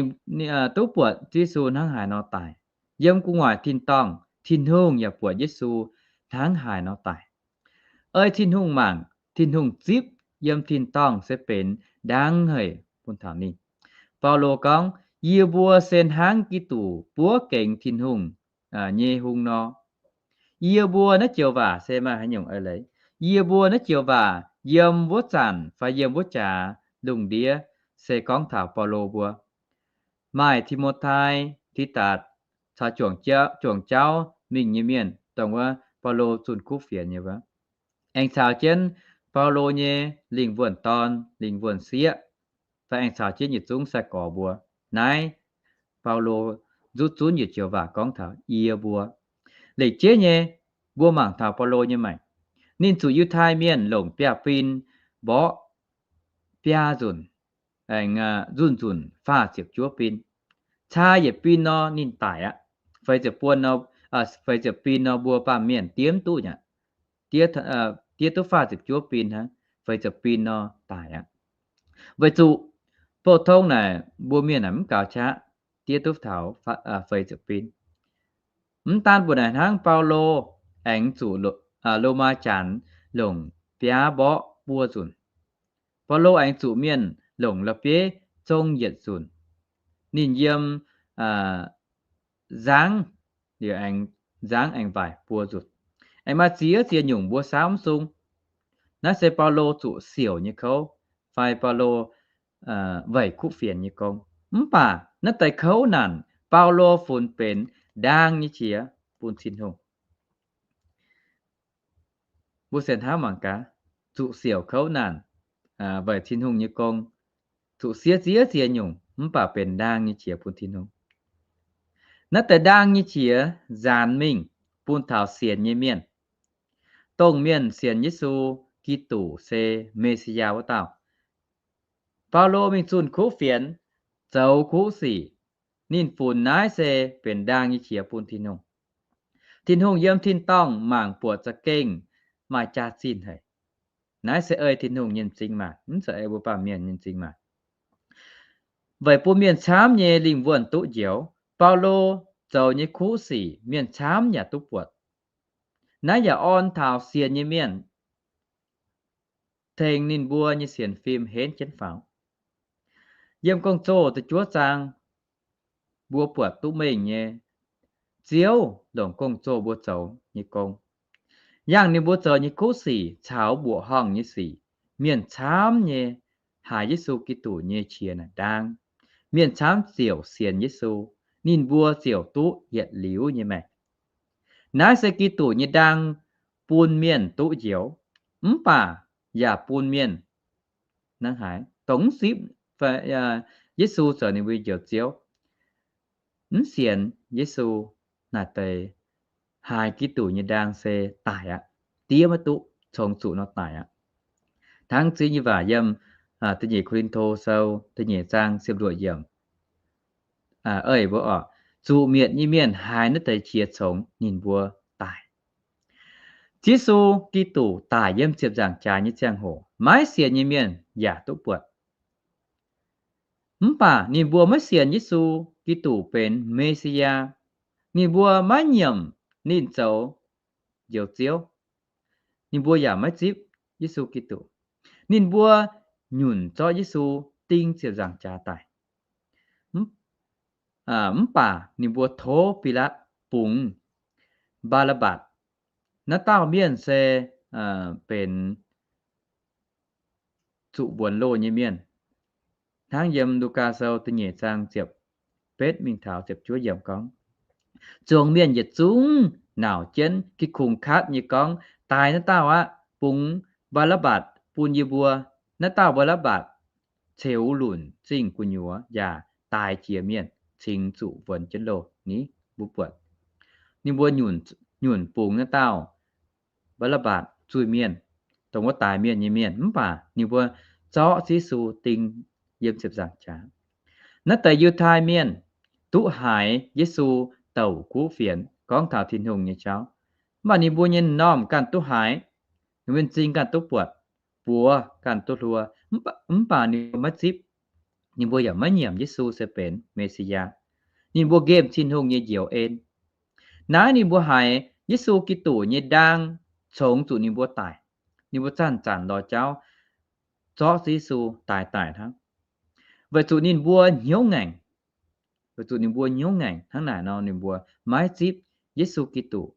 duqv buatc Ziouv Yesu hnangv haaix nor daic. Yiem gu'nguaaic tin-dorngh, Tin-Hungh yaac buatc Yesu hnangv haaix nor daic. Ei Tin-Hungh mangc, Tin-Hungh zipv yiem tin-dorngh se benx ndaang haic bun taux ninh. Baulo gorngv, Yie mbuo se hnangv Giduc buov gengx Tin-Hungh nyei hung nor. Yie mbuo naaiv joux waac se maaih haaix nyungc eix leiz? Yie mbuo naaiv joux waac yiem wuov zanc fai yiem wuov jaax lungh ndiev se gorngv taux Baulo mbuo. Maaih Ti^mo^tai, Tidatc caux juangc jauv mingh nyei mienh, dongh wuov Baulo zunh kuv fienx nyei wuov, aengx caux jienv Baulo nyei lingh wuonh dorn, lingh wuonh sieqv, fai aengx caux jienv yietc zungv sai-gorx mbuo. Naaiv Baulo nzuqc zunv yietc joux waac gorngv taux yie mbuo. Leiz jeiv nyei, mbuo mangc taux Baulo nyei maengc. Ninh zuqc Yiutai Mienh longc biaav bin mborqv biaa nzunc, aengx nzunc nzunc faah ziepc juov bin. Caa yietc bin nor ninh daic aqv. Feix ziepc buon, feix ziepc bin nor mbuo baamh mienh diev duqv aqv. Diev duqv faah ziepc juov bin hnangv, feix ziepc bin nor daic aqv. Weic zuqc bouh tong naaic mbuo mienh naaic mv gaux qaqv, diev duqv taux feix ziepc bin. Mv daan mbuo naaic hnangv, Baulo aengx zuqc Lomaa Janx longc biaa mborqv buo nzunc. Baulo aengx zuqc mienh longc la'bieiv zong yietc nzunc. Ninh yiem nzangv, aengx nzangv aengx waaic buo nzunc. Aengx maaih ziex ziex nyungc mbuo saauv mv sung. Naaiv se Baulo zuqc siouc nyei kouv, fai Baulo weic kuv fienx nyei gong. Mv baac naaiv deix kouv naanc Baulo funx benx ndaang nyei qiex bun Tin-Hungh. Mbuo se hnangv mangc gaax, zuqc siouc kouv naanc weic Tin-Hungh nyei gong, zuqc siev ziex ziex nyungc mv baac benx ndaang nyei qiex bun Tin-Hungh. Naaiv deix ndaang nyei qiex nzaanx mingh bun taux sienx nyei mienh, dongh mienh sienx Yesu Giduc se Me^si^yaa wuov dauh. Baulo mingh zunh kuv fienx, zoux kuv sic, ninh funx naaiv se benx ndaang nyei qiex bun Tin-Hungh. Tin-Hungh yiem tin-dorngh mangc buatc za'gengh maaih jaax-zinh haic. Naaiv se ei Tin-Hungh nyei m'zing maah, mv zeiz ei mbuo baamh mienh nyei m'zing maah. Weic bun mienh camv nyei lingh wuonh duqv njoux, Baulo zoux nyei kuv sic mienh camv yaac duqv buatc. Naaiv yaac orn taux sienx nyei mienh, tengx ninh mbuo nyei sienx fim henv jienv faaux. Yiem Gong-Zoh da'juov zaang, mbuo buatc duqv mengh nyei Ziouv longc gong-zoh mbuo zoux nyei gong. Yangh ninh mbuo zoux nyei kuv sic caux mbuoqc horngh nyei sic, mienh camv nyei haiz Yesu Giduc nyei qiex naaic ndaang. Mienh camv ziouc sienx Yesu, ninh mbuo ziouc duqv yietc liuz nyei maengc. Naaiv se Giduc nyei ndaang bun mienh duqv njoux, mv baac yaac bun mienh hnangv haaix dongh mv zipv Yesu zoux ninh mbuo Njoux Ziouv, mv sienx Yesu naaic deix haiz Giduc nyei ndaang se daic aqv, diev maiv duqv, congx zuqc nor daic aqv. Hnangv zinh nyei waac yiem da'nyeic Ko^lin^to Sou da'nyeic zaang ziepc luoqc yiemc, ei mbuo oc, zuqc mietc nyei mienh haiz naaiv deix qiex congx ninh mbuo daic. Yesu Giduc daic yiem ziepc nzaangc jaax nyei ziangh hoc, maiv sienx nyei mienh yaac duqv buatc. Mv baac ninh mbuo maiv sienx Yesu Giduc benx Me^si^yaa. Ninh mbuo maiv nyiemc ninh zoux Njoux Ziouv. Ninh mbuo yaac maiv zipv Yesu Giduc. Ninh mbuo nyunc zorqv Yesu ding ziepc nzaangc jaax daic. Mv baac ninh mbuo tov Bilatv bungx Mbaa^laa^mbatc. Naaiv dauh mienh se benx zuqc mbuonx loh nyei mienh. Hnangv yiem Lugaa Sou da'nyeic zaang ziepc betv mingh taux ziepc juov yiemc gorngv, zuangx mienh yietc zungv nauc jienv, gih kungx katv nyei gorngv, Daaih naaiv dauh aqv. Bungx Mbaa^laa^mbatc bun yie mbuo. Naaiv dauh Mbaa^laa^mbatc ceux lunc zingh gu'nyuoz yaac daix jiex mienh cingx zuqc mbuonx jienv loh ni. Mbuo buatc ninh mbuo nyunc bungx naaiv dauh Mbaa^laa^mbatc zuiz-mienh, dongh wuov daix mienh nyei mienh, mv baac ninh mbuo zorqv Yesu ding yiem ziepc nzaangc jaax. Naaiv deix Yiutai Mienh duqv haiz Yesu douc kuv fienx gorngv taux Tin-Hungh nyei jauv, mv baac ninh mbuo nyei m'normh ganh duqv haiz, ninh mbuo m'zing ganh duqv buatc, buoz ganh duqv hluo, mv baac ninh mbuo maiv zipv. Ninh mbuo yaac maiv nyiemc Yesu se benx Me^si^yaa. Ninh mbuo nqemh Tin-Hungh nyei njoux en. Naaiv ninh mbuo haiz Yesu Giduc nyei ndaang congx zuqc ninh mbuo daic, ninh mbuo zanc-zanc lorz jauv zorqv Yesu daix daic hnangv, weic zuqc ninh mbuo hnyouv ngaengc. weic zuqc ninh mbuo hnyouv ngaengc hnangv naaic nor, ninh mbuo maiv zipv Yesu Giduc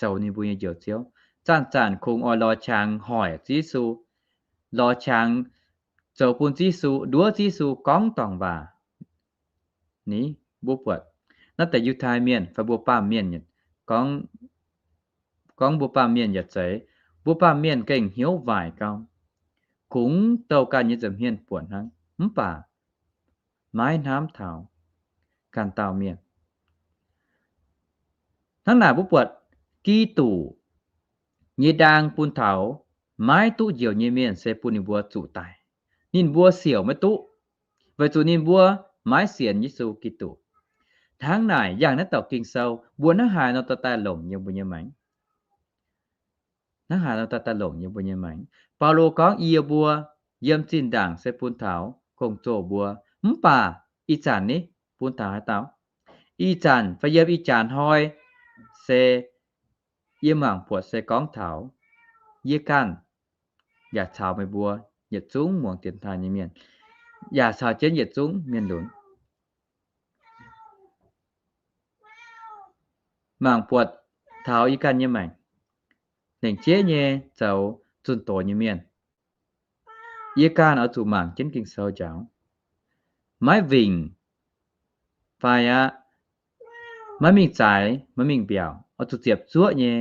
zoux ninh mbuo nyei Njoux Ziouv. Zanc-zanc kungx oix lorz qangx hoic Yesu, lorz qangx zoux bun Yesu, nduov Yesu gorngv dorngc waac. Ni, mbuo buatc naaiv deix Yiutai Mienh fai mbuo baamh mienh, gorngv, gorngv mbuo baamh mienh yaac zeiz, mbuo baamh mienh gengh hnyouv waaic gau, kungx douh ganh nyei nza'hmien buonc hnangv, mv baac maiv hnamv taux ganh dauh mienh. Hnangv naaic mbuo buatc Giduc nyei ndaang bun taux maiv duqv njoux nyei mienh se bun ninh mbuo zuqc daic. Ninh mbuo siouc maiv duqv, weic zuqc ninh mbuo maiv sienx Yesu Giduc. Hnangv naaic yangh naaiv dauh Ging-Sou, mbuo hnangv haaix nor dorh daaih longc yiem mbuo nyei maengc? Hnangv haaix nor dorh daaih longc yiem mbuo nyei maengc? Baulo gorngv, yie mbuo yiem zinh ndaangc se bun taux gong-zoh mbuo, mv baac ih zanc ni, bun taux haaix dauh? Ih zanc fai yiem ih jaax hnoi se yie mangc buatc se gorngv taux yie ganh yaac caux meih mbuo yietc zungv muangx dienx taaih nyei mienh, yaac caux jienv yietc zungv mienh lunx. Mangc buatc taux yie ganh nyei maengc, lengc jeiv nyei zoux zunh doz nyei mienh, yie ganh oix zuqc mangc jienv Ging-Sou njaaux, maiv wingc fai aqv, maiv mingh zaaix, maiv mingh mbiaauc, oix zuqc ziepc zuoqv nyei,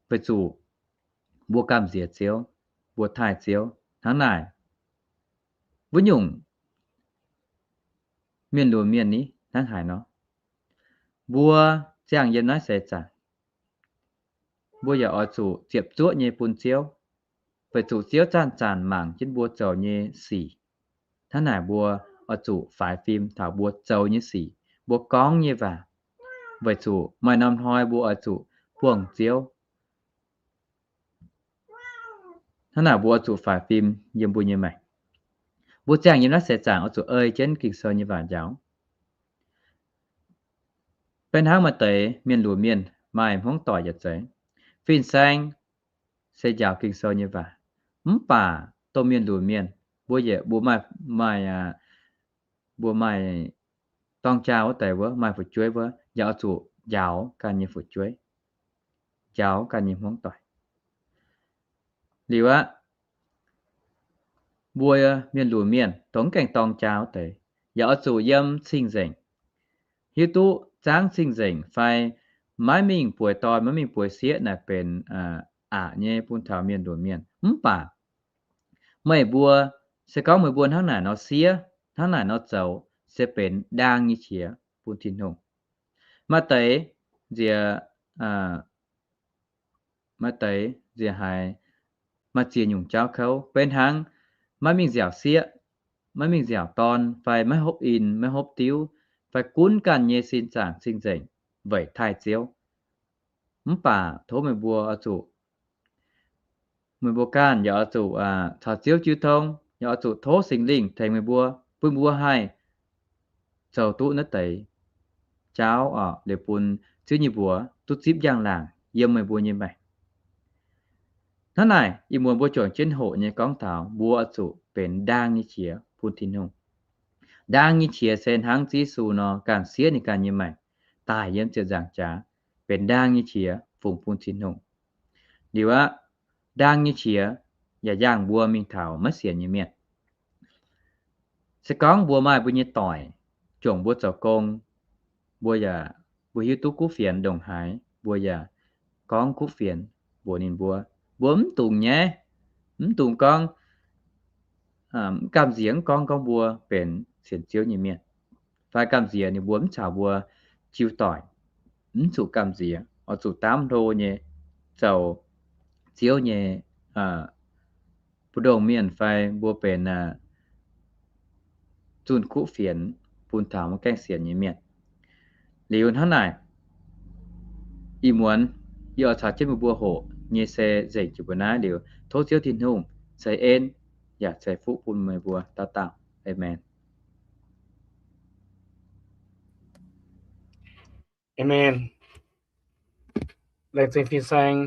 weic zuqc mbuo gamh nziex Ziouv, mbuo taaih Ziouv. Hnangv naaic, wuov nyungc mienh lunx mienh ni hnangv haaix nor? Mbuo ziangh yiem naaiv seix zaangc, mbuo yaac oix zuqc ziepc zuoqv nyei bun Ziouv, weic zuqc Ziouv zanc-zanc mangc jienv mbuo zoux nyei sic. Hnangv naaic mbuo oix zuqc faix fim taux mbuo zoux nyei sic, mbuo gorngv nyei waac, weic zuqc maaih norm hnoi mbuo oix zuqc buangh Ziouv. Hnangv naaic mbuo oix zuqc faix fim yiem mbuo nyei maengc. Mbuo ziangh yiem naaiv seix zaangc oix zuqc ei jienv Ging-Sou nyei waac njaaux. Beiv hnangv maaih deix mienh lunx mienh maaih hmuangv doic yaac zeiz, fin-saeng se njaaux Ging-Sou nyei waac, mv baac dongh mienh lunx mienh, mbuo yietc mbuo maaih, maaih, mbuo maaih dorng jaa wuov deix wuov, maaih fu'jueiv wuov, yaac oix zuqc njaaux ganh nyei fu'jueiv, njaaux ganh nyei hmuangv doic. Liuz aqv, mbuo mienh lunx mienh dongh mv gaengh dorng jaa wuov deix, yaac oix zuqc yiem cing-nzengc, hiuv duqv zaangv cing-nzengc fai maiv mingh bueix dorn, maiv mingh bueix sieqv naaic benx aqc nyei bun taux mienh lunx mienh. Mv baac meih mbuo, se gorngv meih mbuo hnangv naaic nor siev, hnangv naaic nor zoux, se benx ndaang nyei qiex bun Tin-Hungh. Maaih deix nziex, maaih deix nziex haiz maaih ziex nyungc jauv kouv, beiv hnangv maiv mingh nziaauc sieqv, maiv mingh nziaauc dorn, fai maiv hopv in, maiv hopv diuv, fai gunv ganh nyei sin zaangc cing-nzengc weic taaih Ziouv. Mv baac tov meih mbuo oix zuqc, meih mbuo ganh yaac oix zuqc caux Ziouv jiu tong, yaac oix zuqc tov Singx Lingh tengx meih mbuo, bun mbuo haih zoux duqv naaiv deix jauv oc, liuz bun Ziouv nyei mbuox duqv zipv njang-laangc yiem meih mbuo nyei maengc. Hnangv naaic, ih muonz mbuo juangc jienv hoqc nyei gorngv taux mbuo oix zuqc benx ndaang nyei qiex bun Tin-Hungh. Ndaang nyei qiex se hnangv Ziouv Yesu nor, ganh siev ninh ganh nyei maengc daaih yiem ziepc nzaangc jaax, benx ndaang nyei qiex fungx bun Tin-Hungh. Liuz aqv, ndaang nyei qiex yaac yangh mbuo mingh taux maiv sienx nyei mienh. Se gorngv mbuo maaih mbuo nyei doic, juangc mbuo zoux gong, mbuo yaac, mbuo hiuv duqv kuv fienx ndongc haaix, mbuo yaac gorngv kuv fienx mbuox ninh mbuo. Mbuo mv dungx nyaiv, mv dungx gorngv, mv gamh nziex mv gorngv, gorngv mbuo benx sienx Ziouv nyei mienh, fai gamh nziex ninh mbuo mv caux mbuo jiu doic. Mv zuqc gamh nziex, oix zuqc daamv hlo nyei zoux Ziouv nyei mbu'ndongx mienh fai mbuo benx zunh kuv fienx bun taux maiv gaengh sienx nyei mienh. Liuz hnangv naaic, ih muonz yie oix caux jienv meih mbuo hoqc nyei se nzengc jiex mbuo naaiv liuz, tov Ziouv Tin-Hungh ceix en yaac ceix fuqv bun meih mbuo dauh dauh. Aamen. Aamen. Laengz zingh fin-saeng,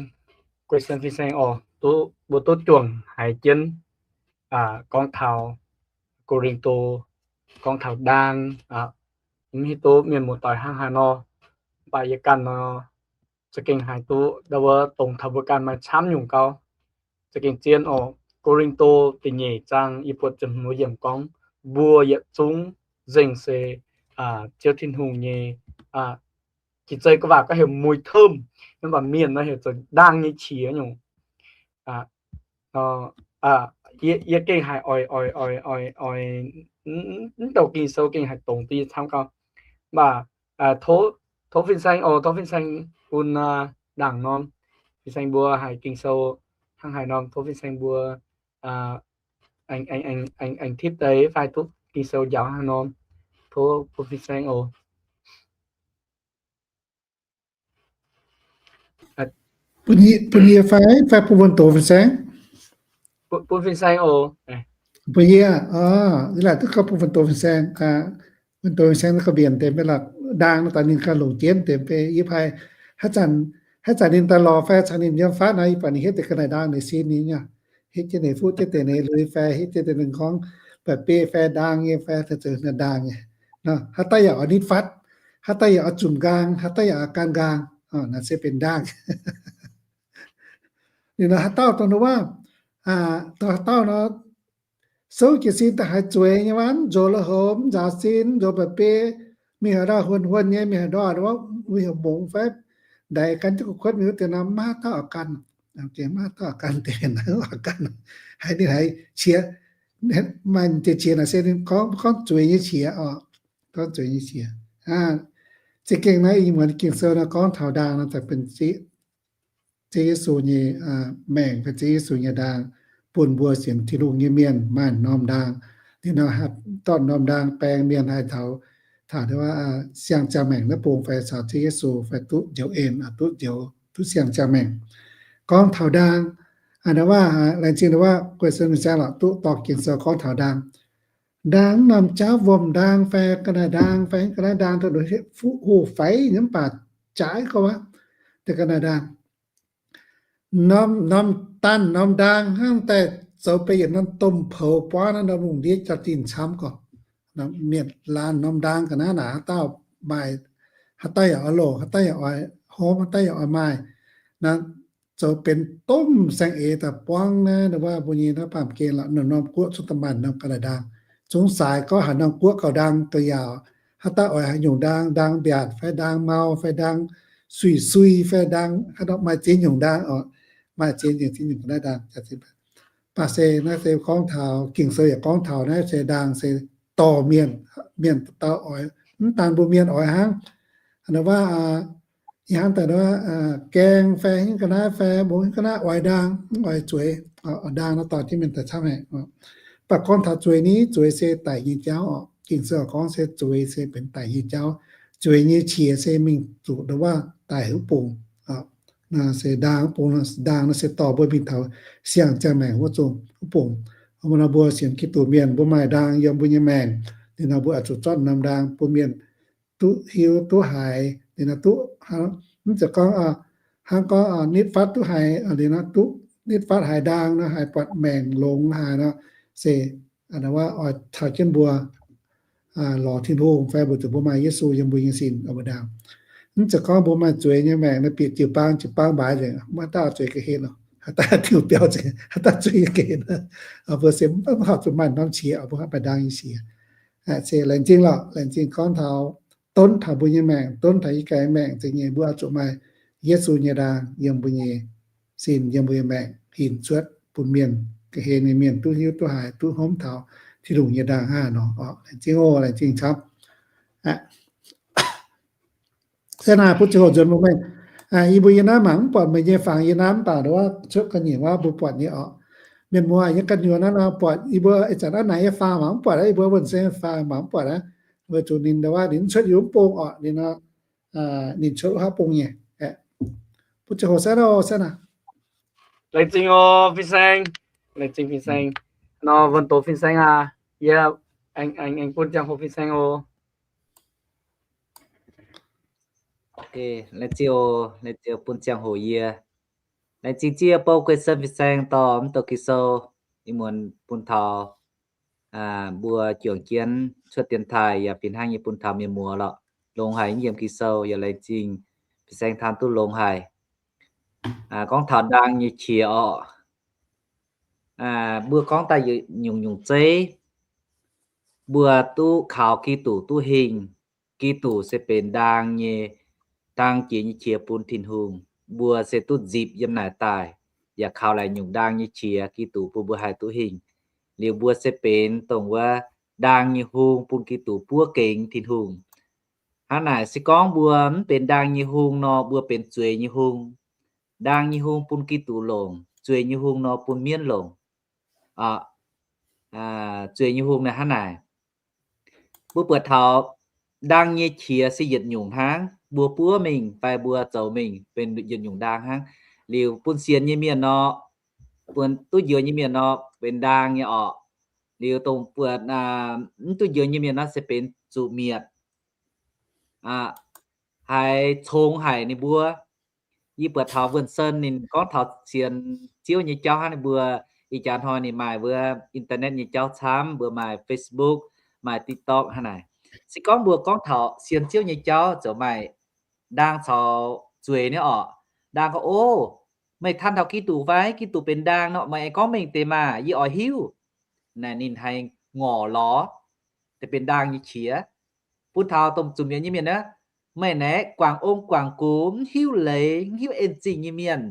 guei saeng fin-saeng oc, duqv, mbuo duqv juangc haiz jienv gorngv taux Ko^lin^to, gorngv taux ndaang, mv hiuv duqv mienh muoz-doic hnangv haaix nor. Mv baac yie ganh nor, za'gengh haiz duqv ndau wuov dongh taux mbuo ganh maaih camv nyungc gau. Za'gengh zien oc. Ko^lin^to da'nyeic zaang yie buatc ziepc hmz yiemc gorngv, mbuo yietc zungv nzengc se Ziouv Tin-Hungh nyei, Ging-Sou gorngv waac gorngv heuc มูลธรรม, mv baac mienh nor heuc zoux ndaang nyei qiex nyungc. Yie gengh haiz oix, oix, oix, oix, mv douc Ging-Sou gengh haiz dongz duqv yie camv gau. Mv baac tov fin-saeng oc, tov fin-saeng bun ndaangc norm. Fin-saeng mbuo haiz Ging-Sou hnangv haaix norm, tov fin-saeng mbuo aengx tipv deix fai duqv Ging-Sou njaaux hnangv haaix norm. Tov bun fin-saeng oc. Bun yie fai, fai bun wuonh doz fin-saeng? Bun fin-saeng oc. Bun yie, yie laaic duqv gorngv bun wuonh doz fin-saeng. Wuonh doz fin-saeng naaiv ga'mbienc deix mv baac ndaang naaiv daaih ninh ganh longc jienv deix mv baac yie fai haaix zanc, haaix zanc ninh daaih lorz fai caux ninh yiem fatv nor, yie buatc ninh hietv deix ga'naaiv ndaang ninh sin ninh nyei, hietv jienv ninh fuqv jienv deix ninh lui fai hietv jienv deix ninh gorngv mba'biei fai ndaang nyei fai zoux ndaang nyei. Haaix dauh yaac oix nitv fatv, haaix dauh yaac oix zunc nqaang, haaix dauh yaac oix gan nqaang, naaiv se benx ndaang. Ninh nor haaix dauh dongh nor waac, dongh haaix dauh nor souv jiez sin daaih haiz zueiz nyei waac, nzox la'homx, nzaaux sin, nzox mba'biei, mingh haaix ndau huon huon nyei, mingh haaix ndau wuov, mingh haaix mongx fai ndaix gan jienv gu'kuotv mingh wuov deix nor, maiv haaix dauh oix gan. Maiv haaix dauh oix gan deix, maiv oix gan. Haiz ninh haiz qiex, maaih deix qiex naaic se ninh gorngv, gorngv zueiz nyei qiex oc. Gorngv zueiz nyei qiex. Za'gengh naaiv ih muonz Ging-Sou nor gorngv taux ndaang nor, daaih benx Ziouv Yesu nyei maengc fai Ziouv Yesu nyei ndaang, bun mbuo sienx Tin-Hungh nyei mienh maaih norm ndaang. Ninh nor dorh norm ndaang baeng mienh haih taux, taux siang-ziangh maengc naaiv bung fai caux Ziouv Yesu fai duqv njoux en, duqv njoux, duqv siang-ziangh maengc. Gorngv taux ndaang, laengz zingh waac guei sen mingh saeng lorqc duqv dorh Ging-Sou gorngv taux ndaang. Ndaang norm jauv wuom ndaang fai ga'naaiv ndaang fai ga'naaiv ndaang dongh fuqv hoh faix nyei mv baac jaaix gorngv wuov deix ga'naaiv ndaang. Norm, norm daanh norm ndaang hnangv daaih zoux benx yietc norm domh poux buangv naaiv norm lungh ndiev jaa-dingh camv gorqv. Mienh laanh norm ndaang ga'naaiv naaic haaix dauh maaih, haaix dauh yaac oix loc, haaix dauh yaac oix hopv, haaix dauh yaac oix maaih. Naaiv zoux benx domh saeng-eix daaih buangv naaiv, waac mbuo nyei naaiv baamh gen lorqc, norm, norm guoqv zungv da'maanc norm ga'naaiv ndaang. Zungv saaix gorngv haaix norm guoqv gauh ndaang gauh yaauc. Haaix dauh oix haaix nyungc ndaang, ndaang mbiaatc fai ndaang mau fai ndaang sui-sui fai ndaang haaix nor, maaih ziex nyungc ndaang oc. Maaih ziex nyungc, ziex nyungc ga'naaiv ndaang. Mv baac se naaiv se gorngv taux, Ging-Sou yaac gorngv taux naaiv se ndaang se dorh mienh, mienh dauh oix, mv daan mbuo mienh oix hnangv. Waac ih hnangv daaih gaeng fai hingv ga'naaiv fai mbuo hingv ga'naaiv oix ndaang, mv oix zueiz. Ndaang nor dorh jienv mienh daaih camv haic. Mv baac gorngv taux zueiz ni, zueiz se daic nyei jauv oc. Ging-Sou gorngv se zueiz se benx daic nyei jauv. Zueiz nyei qiex se mingh zuqc ndongc waac daic wuov bung. Naaiv se ndaang wuov bung, ndaang naaiv se dorh mbuo mingh taux siang-ziangh maengc wuov zungh wuov bung. Mbuo nor mbuo sienx Giduc mienh, mbuo maaih ndaang yiem mbuo nyei maengc. Liuz nor mbuo oix zuqc zorqv norm ndaang bun mienh duqv hiuv duqv haiz, liuz nor duqv, mv zeiz gorngv hnangv gorngv nitv fatv duqv haiz, liuz nor duqv nitv fatv haiz ndaang nor, haiz buatc maengc longx haic nor, se oix caux jienv mbuo lorz Tin-Hungh fai mbuo zuqc mbuo maaih Yesu yiem mbuo nyei sin oix mbuo ndaang. Mv zeiz gorngv mbuo maaih zueiz nyei maengc nor bieqc jiu-baang, jiu-baang mbaix nzengc, maiv daaih zueiz ga'hlen, haaix dauh diuh biauv nzengc, haaix dauh zueiz ga'hlen. Mbuo se mv horpc zuqc maaih norm qiex, mbuo maaih ndaang nyei qiex. Se laengz zingh lorqc, laengz zingh gorngv taux, donv taux mbuo nyei maengc, donv taux yie ganh nyei maengc, zeiz nyei mbuo oix zuqc maaih Yesu nyei ndaang yiem mbuo nyei sin, yiem mbuo nyei maengc hinc cuotv bun mienh, ga'hlen nyei mienh duqv hiuv duqv haiz, duqv hopv taux Tin-Hungh nyei ndaang hnangv haaix nor oc. Laengz zingh oc, laengz zingh camv. Se naaic butv ziangh hoc nzuonx mbuo mengh, yie mbuo yiem naaiv mangc mv buatc meih nyei fangx yiem naaiv mv baac ndau wuov cuotv ga'nyiec wuov mbuo buatc nyei oc. Mienh muoz yiem ga'nyiec naaiv nor buatc yie mbuo ih zanc naaiv naaic yie fangx mangc mv buatc aqv, yie mbuo wuonh se fangx mangc mv buatc aqv. Weic zuqc ninh ndau wuov ninh cuotv yiem wuov bung oc, ninh nor, ninh cuotv wuov haav bung nyei. Butv ziangh hoc saengv oc, saengv aac. Laengz zingh oc fin-saeng. Laengz zingh fin-saeng. Nor wuonh doz fin-saeng aac, yie aengx bun ziangh hoc fin-saeng oc. Laengz zingh oc, laengz zingh bun ziangh hoc yie. Laengz zingh ziev bou guei sen fin-saeng dorh mv douc Ging-Sou ih muonz bun taux Mbuo juangc jienv cuotv dienx taaih yaac fih hnangv nyei bun taux mienh muoz lorqc. Longx haic, yiem Ging-Sou yaac laengz zingh fin-saeng taan duqv longx haic. Gorngv taux ndaang nyei qiex orqc, mbuo gorngv daaih nyungc-nyungc zeiv, mbuo duqv kaux Giduc duqv hingh. Giduc se benx ndaang nyei, ndaang jiex nyei qiex bun Tin-Hungh. Mbuo se duqv nzipc yiem naaic daaih, yaac kaux laaix nyungc ndaang nyei qiex Giduc bun mbuo haih duqv hingh. Liuz mbuo se benx dongh wuov ndaang nyei hung bun Giduc buov gengx Tin-Hungh. Hnangv naaic se gorngv mbuo mv benx ndaang nyei hung nor, mbuo benx zueiz nyei hung. Ndaang nyei hung bun Giduc longc, zueiz nyei hung nor bun mienv longc. Zueiz nyei hung naaiv hnangv naaic. Mbuo buatc taux ndaang nyei qiex se yietc nyungc hnangv, mbuo buov mingh fai mbuo zoux mingh benx yietc nyungc ndaang hnangv. Liuz bun sienx nyei mienh nor, bun duqv njoux nyei mienh nor benx ndaang nyei orqc. Liuz dongh buatc mv duqv njoux nyei mienh nor se benx zuqc mietc, haiz congx haic ninh mbuo. Yie buatc taux Wuonh Sen ninh gorngv taux sienx Ziouv nyei jauv hnangv. Ninh mbuo ih jaax hnoi ninh maaih wuov internet nyei jauv camv, mbuo maaih Facebook, maaih TikTok hnangv naaic. Se gorngv mbuo gorngv taux sienx Ziouv nyei jauv zoux maaih ndaang caux zueiz nyei orqc. Ndaang gorngv, O, meih tanh taux Giduc fai? Giduc benx ndaang nor, meih aengx gorngv mengh deix maah! Yie oix hiuv. Naaic ninh haih ngorc lorz deix benx ndaang nyei qiex bun taux dongh zuqc mietc nyei mienh aqv. Meih naaiv guangc ong guangc gux, mv hiuv leiz, mv hiuv en zingh nyei mienh,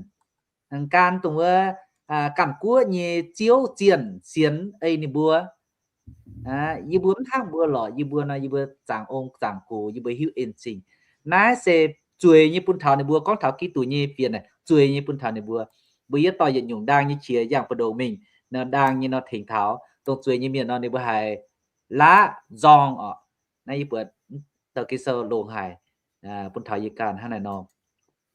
gan dongh wuov ganh guoqv nyei ziouv zienh sienx ei ninh mbuo. Yie mbuo mv hnangv mbuo lorqc. Yie mbuo nor, yie mbuo zaangc ong zaangc gux, yie mbuo hiuv en zingh. Naaiv se zueiz nyei bun taux ninh mbuo. Gorngv taux Giduc nyei fienx naaic, zueiz nyei bun taux ninh mbuo. Mbuo yietv dorh yietc nyungc ndaang nyei qiex yangh buoz-ndoqv mingh nor, ndaang nyei nor tengx taux. Dongh zueiz nyei mienh nor ninh mbuo haiz laqv nzorng orqc. Naaiv yie buatc daux Ging-Sou longx haic bun taux yie ganh hnangv naaiv nor.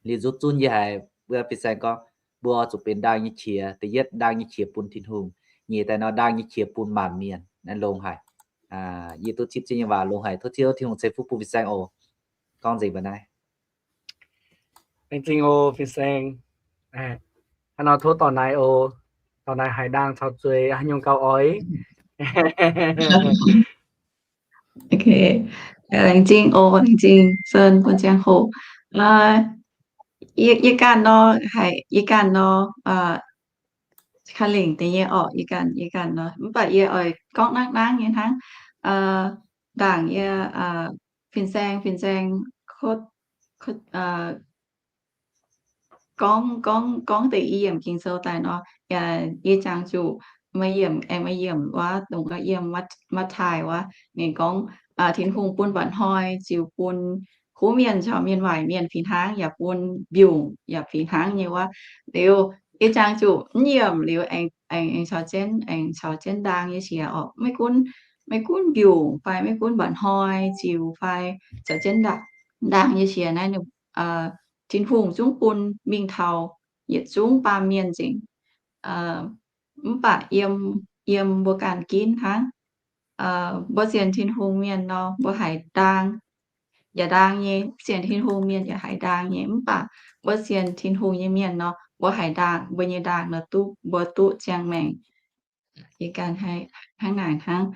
Liuz nzutv zunv yie haiz wuov fin-saeng gorngv, mbuo zuqc benx ndaang nyei qiex. Da'yietv ndaang nyei qiex bun Tin-Hungh, nyeic daaih nor ndaang nyei qiex bun maanc mienh. Naaiv longx haic. Yie duqv zipv jienv nyei waac longx haic. Tov Ziouv Tin-Hungh ceix fuqv bun fin-saeng oc. Gorngv nzengc mbuo naaiv. Laengz zingh oc fin-saeng. Hnangv nor tov dorh naaiv oc. Dorh naaiv haiz ndaang caux zueiz haaix nyungc gauh oix. Laengz zingh oc, laengz zingh Sen bun ziangh hoc. Yie ganh nor, haiz yie ganh nor, ka'lengc deix nyei orqc, yie ganh, yie ganh nor. Mv baac yie oix gorngv nangv nangv nyei hnangv. Ndaangc yie, fin-saeng, fin-saeng, gorngv, gorngv, gorngv deix i yiemc Ging-Sou daaih nor, yie jangx zuqc maaih yiemc, aengx maaih yiemc wuov dongh yiem Matv^taai wuov, ninh gorngv, Tin-Hungh bun mba'hnoi ziux bun kuv mienh caux mienh waaic mienh fih hnangv, yaac bun mbiungc yaac fih hnangv nyei wuov. Liuz yie jangx zuqc mv yiemc liuz aengx, aengx caux jienv, aengx caux jienv ndaang nyei qiex orqc. Maiv gunv, maiv gunv mbiungc fai maiv gunv mba'hnoi ziux fai caux jienv ndaang nyei qiex naaiv, Tin-Hungh zungv bun mingh taux yietc zungv baamh mienh nzengc. Mv baac yiem, yiem mbuo ganh ginv hnangv. Mbuo sienx Tin-Hungh mienh nor, mbuo haiz ndaang, yaac ndaang nyei. Sienx Tin-Hungh mienh yaac haiz ndaang nyei. Mv baac mbuo sienx Tin-Hungh nyei mienh nor, mbuo haiz ndaang, mbuo nyei ndaang nor duqv, mbuo duqv ziangh maengc. Yie ganh hnangv naaic hnangv.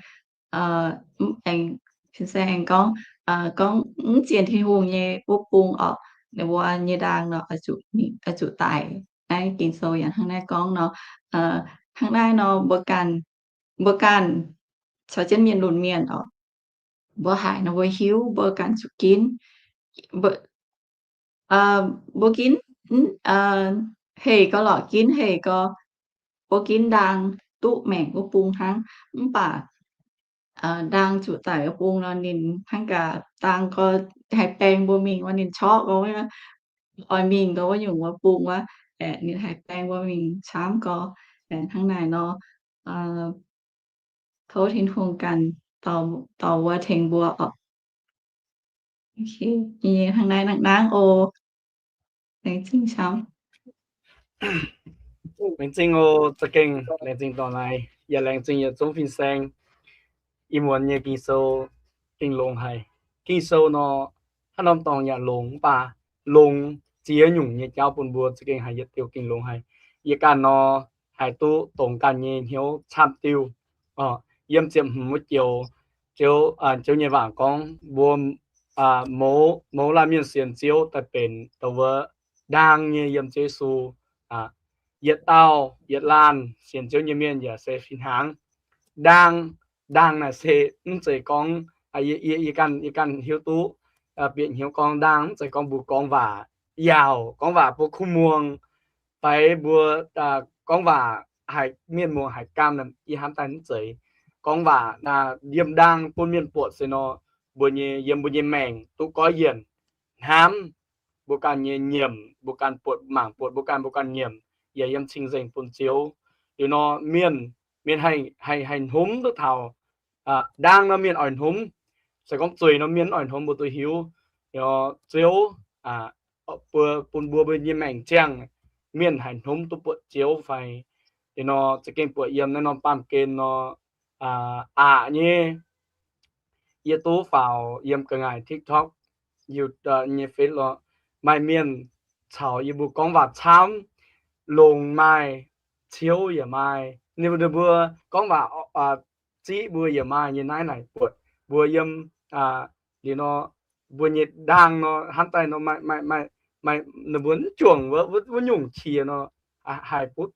Aengx, fin-saeng aengx gorngv, gorngv mv sienx Tin-Hungh nyei wuov bung orqc, ninh mbuo nyei ndaang nor oix zuqc daic. Naaiv Ging-Sou yaac hnangv naaiv gorngv nor. Hnangv naaiv nor, mbuo ganh, mbuo ganh caux jienv mienh lunx mienh orqc, mbuo haiz nor mbuo hiuv, mbuo ganh zuqc ginv. Mbuo ginv, heh gau lorqc, ginv heh gau, mbuo ginv ndaang duqv maengc wuov bung hnangv. Mv baac ndaang zuqc daic wuov bung nor, ninh hnangv gaax ndaang gau, haih baeng mbuo mingh wuov, ninh corqv gau, oix mingh gau wuov nyungc wuov bung wuov, ninh haih baeng mbuo mingh camv gau. Hnangv naaic nor, tov Tin-Hungh ganh dorh mbuo tengx mbuo oc. Hnangv naaiv nangv nangv oc. Laengz zingh camv. Laengz zingh oc, za'gengh laengz zingh dorh naaiv, yaac laengz zingh yietc zungv fin-saeng. Ih muonz nyei Ging-Sou gengh longx haic. Ging-Sou nor, hnangv norm dorngx yaac longx, mv baac longx ziex nyungc nyei jauv bun mbuo za'gengh haiz yietc diuh gengh longx haic. Yie ganh nor, haiz duqv dongh ganh nyei hnyouv camv diuh. yiem ziepc hmz wuov joux, Ziouv, Ziouv nyei waac gorngv mbuo mouz, mouz laanh mienh sienx Ziouv daaih benx douc wuov ndaang nyei yiem Ziouv Yesu. Yietc dauh yietc laanh sienx Ziouv nyei mienh yaac se fih hnangv. Ndaang, ndaang naaic se mv zeiz gorngv, yie, yie ganh, yie ganh hiuv duqv, bieqc hnyouv gorngv ndaang mv zeiz gorngv mbuo gorngv waac yaauc, gorngv waac mbuo kuv muangx, fai mbuo gorngv waac haiz mienh muangx haiz ganh, yie hnamv daaih mv zeiz. Gorngv waac yiem ndaang bun mienh buatc se nor, mbuo nyei, yiem mbuo nyei maengc duqv goiv yienc, hnamv mbuo ganh nyei nyiemc, mbuo ganh buatc, mangc buatc mbuo ganh, mbuo ganh nyiemc, yaac yiem cing-nzengc bun Ziouv. Liuz nor mienh, mienh haih, haih, haih hnomv duqv taux ndaang nor mienh oix hnomv. Se gorngv zueih nor mienh oix hnomv mbuo duqv hiuv. Ziouv bun mbuo, mbuo nyei maengc ziangh, mienh haih hnomv duqv buatc Ziouv fai. Liuz nor za'gengh buatc yiem naaiv norm baamh gen nor, aqc nyei, yie duqv faaux yiem ga'ngaaic TikTok, YouTube nyei Face lorqc, maaih mienh caux yie mbuo gorngv waac camv, longx maaih, ciouv yaac maaih, ninh mbuo gorngv waac ziqv mbuo yaac maaih nyei. Naaiv naaic buatc mbuo yiem, liuz nor, mbuo nyei ndaang nor hnamv daaih nor maaih, maaih, maaih, ninh mbuo mv juangc wuov, wuov nyungc qiex nor, haih butv,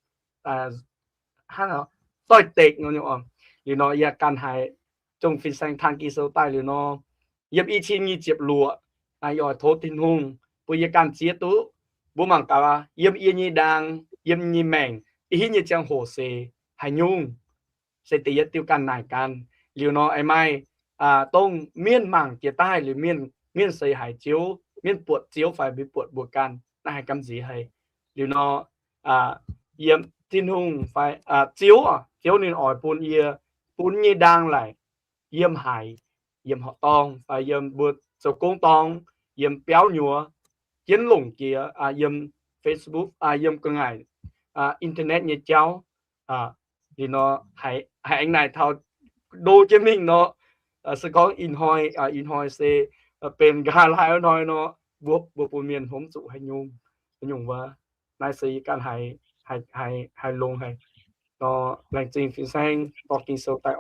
hnangv, doix-dekc nor nyei. Liuz nor yie ganh haiz zongh fin-saeng taan Ging-Sou daaih liuz nor, yiem i cin nyic ziepc luoqc, yie oix tov Tin-Hungh bun yie ganh zieqv duqv. Mbuo mangc gaax, yiem yie nyei ndaang, yiem nyei maengc, i hitv nyei ziangh hoc se haaix nyungc, se da'yietv diuh ganh naaic ganh. Liuz nor aengx maaih dongh mienh mangc jiex daaih liuz mienh, mienh seix haiz Ziouv, mienh buatc Ziouv fai mbuo buatc mbuo ganh, naaiv haih gamh nziex haic. Liuz nor, yiem Tin-Hungh fai Ziouv, Ziouv ninh oix bun yie, bun nyei ndaang laaic, yiem haaix, yiem horqc dorngh fai yiem mbuo zoux gong dorngx, yiem biauv nyuoz, jienv longc jiex, yiem Facebook, yiem ga'ngaaic, internet nyei jauv. Liuz nor, haiz aengx naaic taux ndo jienv mingh nor, se gorngv ih hnoi, ih hnoi se benx nqa'haav hlaaix hnoi nor, mbuo, mbuo bun mienh hnomv zuqc haaix nyungc, haaix nyungc wuov. Naaiv se yie ganh haiz, haiz, haiz longx haic. Nor laengz zingh fin-saeng dorh Ging-Sou daaih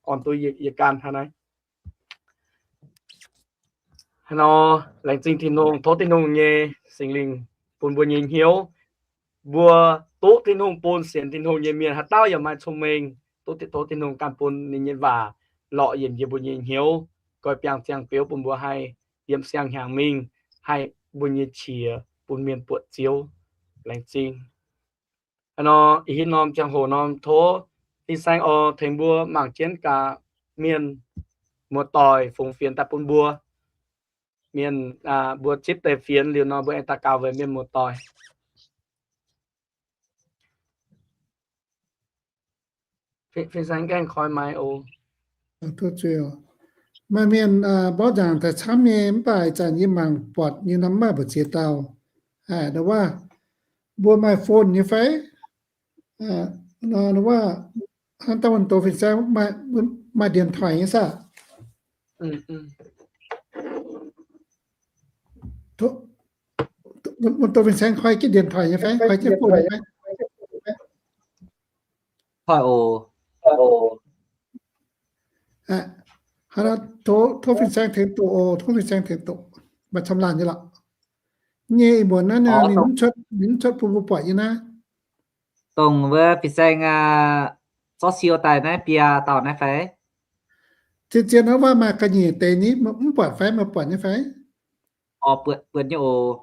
orn duqv yie ganh hnangv naaiv. Hnangv nor, laengz zingh Tin-Hungh, tov Tin-Hungh nyei Singx Lingh bun mbuo nyei hnyouv. Mbuo duqv Tin-Hungh bun sienx Tin-Hungh nyei mienh haaix dauh yaac maaih cong-mengh, duqv tov Tin-Hungh ganh bun ninh nyei waac lorqc yienc yie mbuo nyei hnyouv, goiv biangh ziangh biouv bun mbuo haih yiem siang-hnyangx mingh, haih mbuo nyei qiex bun mienh buatc Ziouv. Laengz zingh. Hnangv nor, ih hitv norm ziangh hoc norm tov fin-saeng oix tengx mbuo mangc jienv gaax mienh muoz-doic fungx fienx daaih bun mbuo. Mienh, mbuo zipv deix fienx liuz nor, mbuo aengx daux gaux weic mienh muoz-doic. Fin-saeng gaengh koi maiv oc. Maaih mienh mborqv nzaangc daaih camv nyei, mv baac ih zanc yie mangc buatc nyei nor mv maaih mbu'ziex dauh. Nor wuov, mbuo maaih phone nyei fai? Nor wuov, hnangv dangh wuov doz fin-saeng maaih điện thoại nyei saah? Wuov doz fin-saeng koi jienv điện thoại nyei fai? Koi jienv phone nyei fai? Tov fin-saeng tengx doqc oc, tov fin-saeng tengx doqc. Maaih camv laanh nyei lorqc. Nyei ih muonz naaiv ninh mv cuotv, ninh mv cuotv bun mbuo buatc nyei naaiv. Dongh wuov fin-saeng zorqv siou daaih naaiv biaa dauh naaiv fai? Zien-zien wuov maaih ga'nyiec deix ni, mv buatc fai? Meih buatc nyei fai? Buatc nyei oc.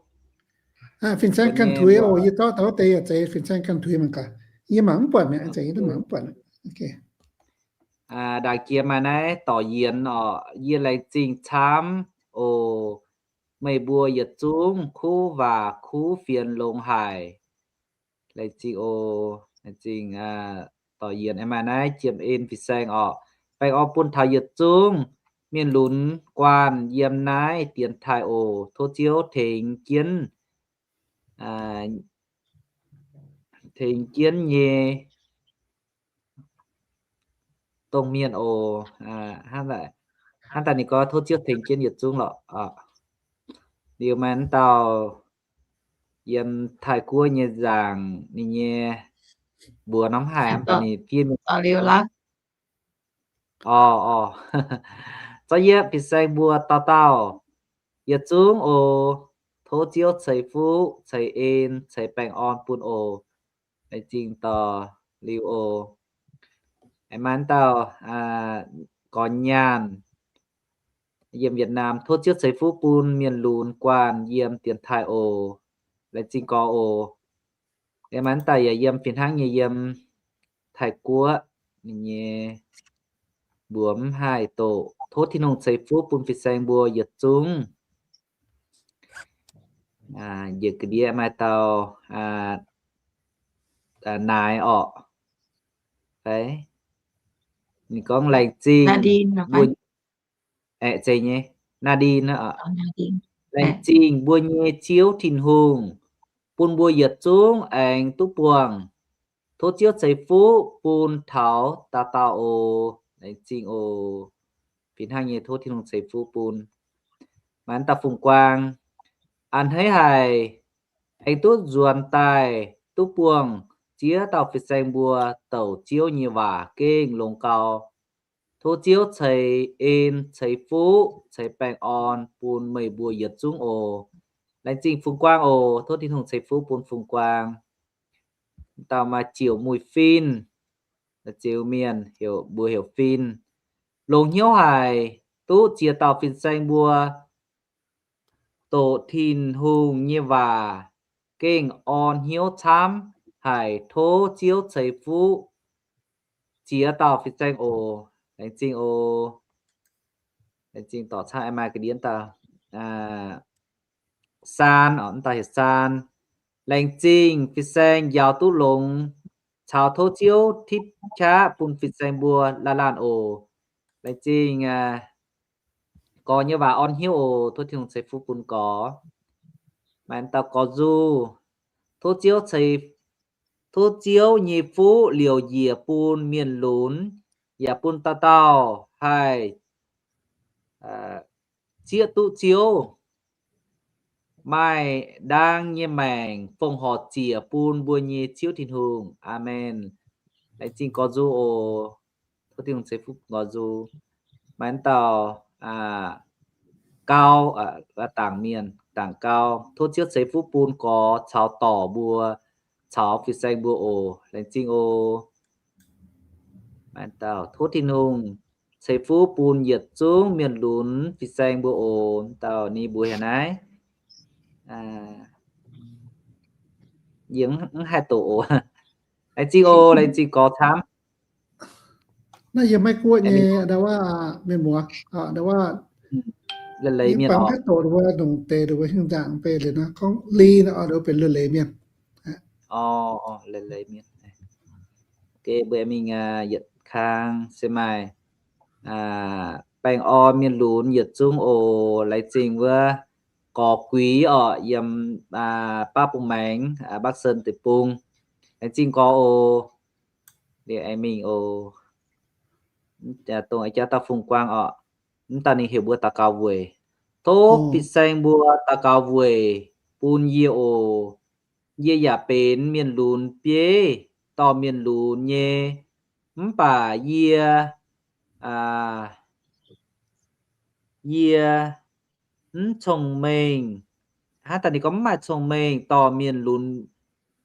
Fin-saeng ganh tuix oc. Yie zorqv taux wuov deix yaac zeiz fin-saeng ganh tuix mangc gaax. Yie mangc mv buatc mi'aqv, zeiz yie mangc mv buatc. Ndaangc jiex maaih naaiv dorc yienx oc. Yie laengz zingh camv oc. Meih mbuo yietc zungv kuv waac kuv fienx longx haic. Laengz zingh oc. Laengz zingh dorc yienx. Maaih naaiv jiem en fin-saeng oc. Baengh orn bun taux yietc zungv mienh lunx guanh yiem naaiv dienx taaih oc. Tov Ziouv tengx jienv, tengx jienv nyei dongh mienh oc. Hnangv daaih ninh gorngv tov Ziouv tengx jienv yietc zungv lorqc. Liuz maaih dauh yiem Taiv-Guoqv nyei nzaangc, ninh nyei mbuox norm haic, ninh fiev mingh. Orv, orv. Zorqv yietv fin-saeng mbuo dauh dauh yietc zungv oc. Tov Ziouv ceix fuqv, ceix en, ceix baengh orn bun oc. Laengz zingh dorh liuz oc. Aengx maaih dauh gorx nyaanh yiem Việt Nam, tov Ziouv ceix fuqv bun mienh lunx guanh yiem dienx taaih oc. Laengz zingh gorx oc. Aengx maaih dauh yaac yiem fih hnangv nyei yiem Taiv Guoqv, ninh nyei mbuox mv haih doqc. Tov Tin-Hungh ceix fuqv bun fin-saeng mbuo yietc zungv. Njiec ga'ndiev maaih dauh naaiv orqc. Ninh gorngv laengz zingh mbuo, aeqv, zeiz nyei, Nadine. Laengz zingh mbuo nyei Ziouv Tin-Hungh bun mbuo yietc zungv aengx duqv buangh. Tov Ziouv ceix fuqv bun taux dauh dauh oc. Laengz zingh oc. Fih hnangv nyei tov Tin-Hungh ceix fuqv bun. Maaih dauh Fungx Guang, a'hneiv haic, aengx duqv nzuonx daaih duqv buangh ziex dauh fin-saeng mbuo douc Ziouv nyei waac gengh longx gau. Tov Ziouv ceix en, ceix fuqv, ceix baengh orn bun meih mbuo yietc zungv oc. Laengz zingh Fungx Guang oc. Tov Tin-Hungh ceix fuqv bun Fungx Guang. Dauh maaih Ziouc Muih Fin, Ziouc mienh heuc, mbuo heuc Fin. Longx hnyouv haic, duqv ziex dauh fin-saeng mbuo doqc Tin-Hungh nyei waac gengh orn hnyouv camv haic. Tov Ziouv ceix fuqv ziex dauh fin-saeng oc. Laengz zingh oc. Laengz zingh dorh cangv aengx maaih ga'ndiev dauh Saan, mv dauh heuc Saan. Laengz zingh fin-saeng njaaux duqv longx, caux tov Ziouv tipv qaqv bun fin-saeng mbuo laanh laanh oc. Laengz zingh gorx nyei waac orn hnyouv oc. Tov Tin-Hungh ceix fuqv bun gorx. Maaih dauh Gorx Nzuh, tov Ziouv ceix, tov Ziouv nyei fuqv liouc njiec bun mienh lunx, yaac bun dauh dauh haih zieqv duqv Ziouv maaih ndaang nyei maengc fongc horc ziec bun mbuo nyei Ziouv Tin-Hungh. Aamen. Laengz zingh Gorx Nzuh oc. Tov Tin-Hungh ceix fuqv Gorx Nzuh. Maaih dauh Gau, dangc mienh, dangc Gau, tov Ziouv ceix fuqv bun gorx caux dorc mbuo, caux fin-saeng mbuo oc. Laengz zingh oc. Tov Tin-Hungh ceix fuqv bun yietc zungv mienh lunx fin-saeng mbuo oc. Dauh ni mbuox heuc naaiv, yie mv haih doqc oc. Laengz zingh oc. Laengz zingh gorx camv. Naaiv yiem Meiv Guoqv nyei ndau wuov mienh muoz, ndau wuov leiz-leiz mienh oc, mv baac mv haih doqc ndau wuov longc deix ndau wuov hingh nzangc, mv baac liuz nor gorngv Li nor, ndau wuov benx leiz-leiz mienh. Leiz-leiz mienh. Mbuo mingh yietc kang se maaih baengh orn mienh lunx yietc zungv oc. Laengz zingh wuov gorx Guix orqc, yiem Baav Bung Maengx, Bắc Sơn deic-bung. Laengz zingh gorx oc. Liuz aengx mingh oc. Dongh jauv dauh Fungx Guang orqc, mv dauh ninh heuc mbuo daux gaux weic, tov fin-saeng mbuo daux gaux weic bun yie oc. Yie yaac benx mienh lunx bieiv dorh mienh lunx nyei, mv baac yie, yie mv cong-mengh. Hnangv daaih ninh gorngv mv maaih cong-mengh dorh mienh lunx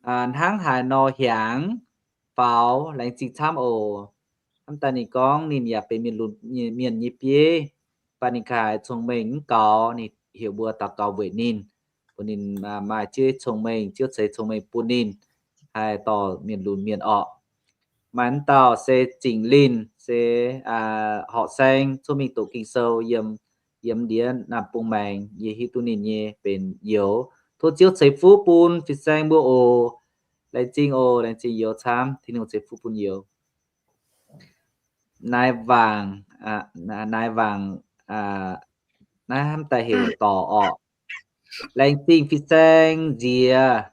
hnangv haaix nor hiaangx faaux. Laengz zingh camv oc. Hnamv daaih ninh gorngv ninh yaac benx mienh lunx mienh nyei bieiv, mv baac ninh ganh haiz cong-mengh mv gaux, ninh heuc mbuo daux gaux weic ninh, bun ninh maaih Ziouv cong-mengh, Ziouv ceix cong-mengh bun ninh haih dorh mienh lunx mienh orqc. Maaih mv dauh se Zingc Linh, se horqc saeng, cong-mengh doqc Ging-Sou, yiem, yiem ndiev Nam Bung Maengx. Yie hiuv duqv ninh nyei benx youz. Tov Ziouv ceix fuqv bun fin-saeng mbuo oc. Laengz zingh oc. Laengz zingh youz camv. Tin-Hungh ceix fuqv bun youz. Naaiv Wangc, Naaiv Wangc, naaiv hnamv daaih heuc Dorc orqc. Laengz zingh fin-saeng nziex,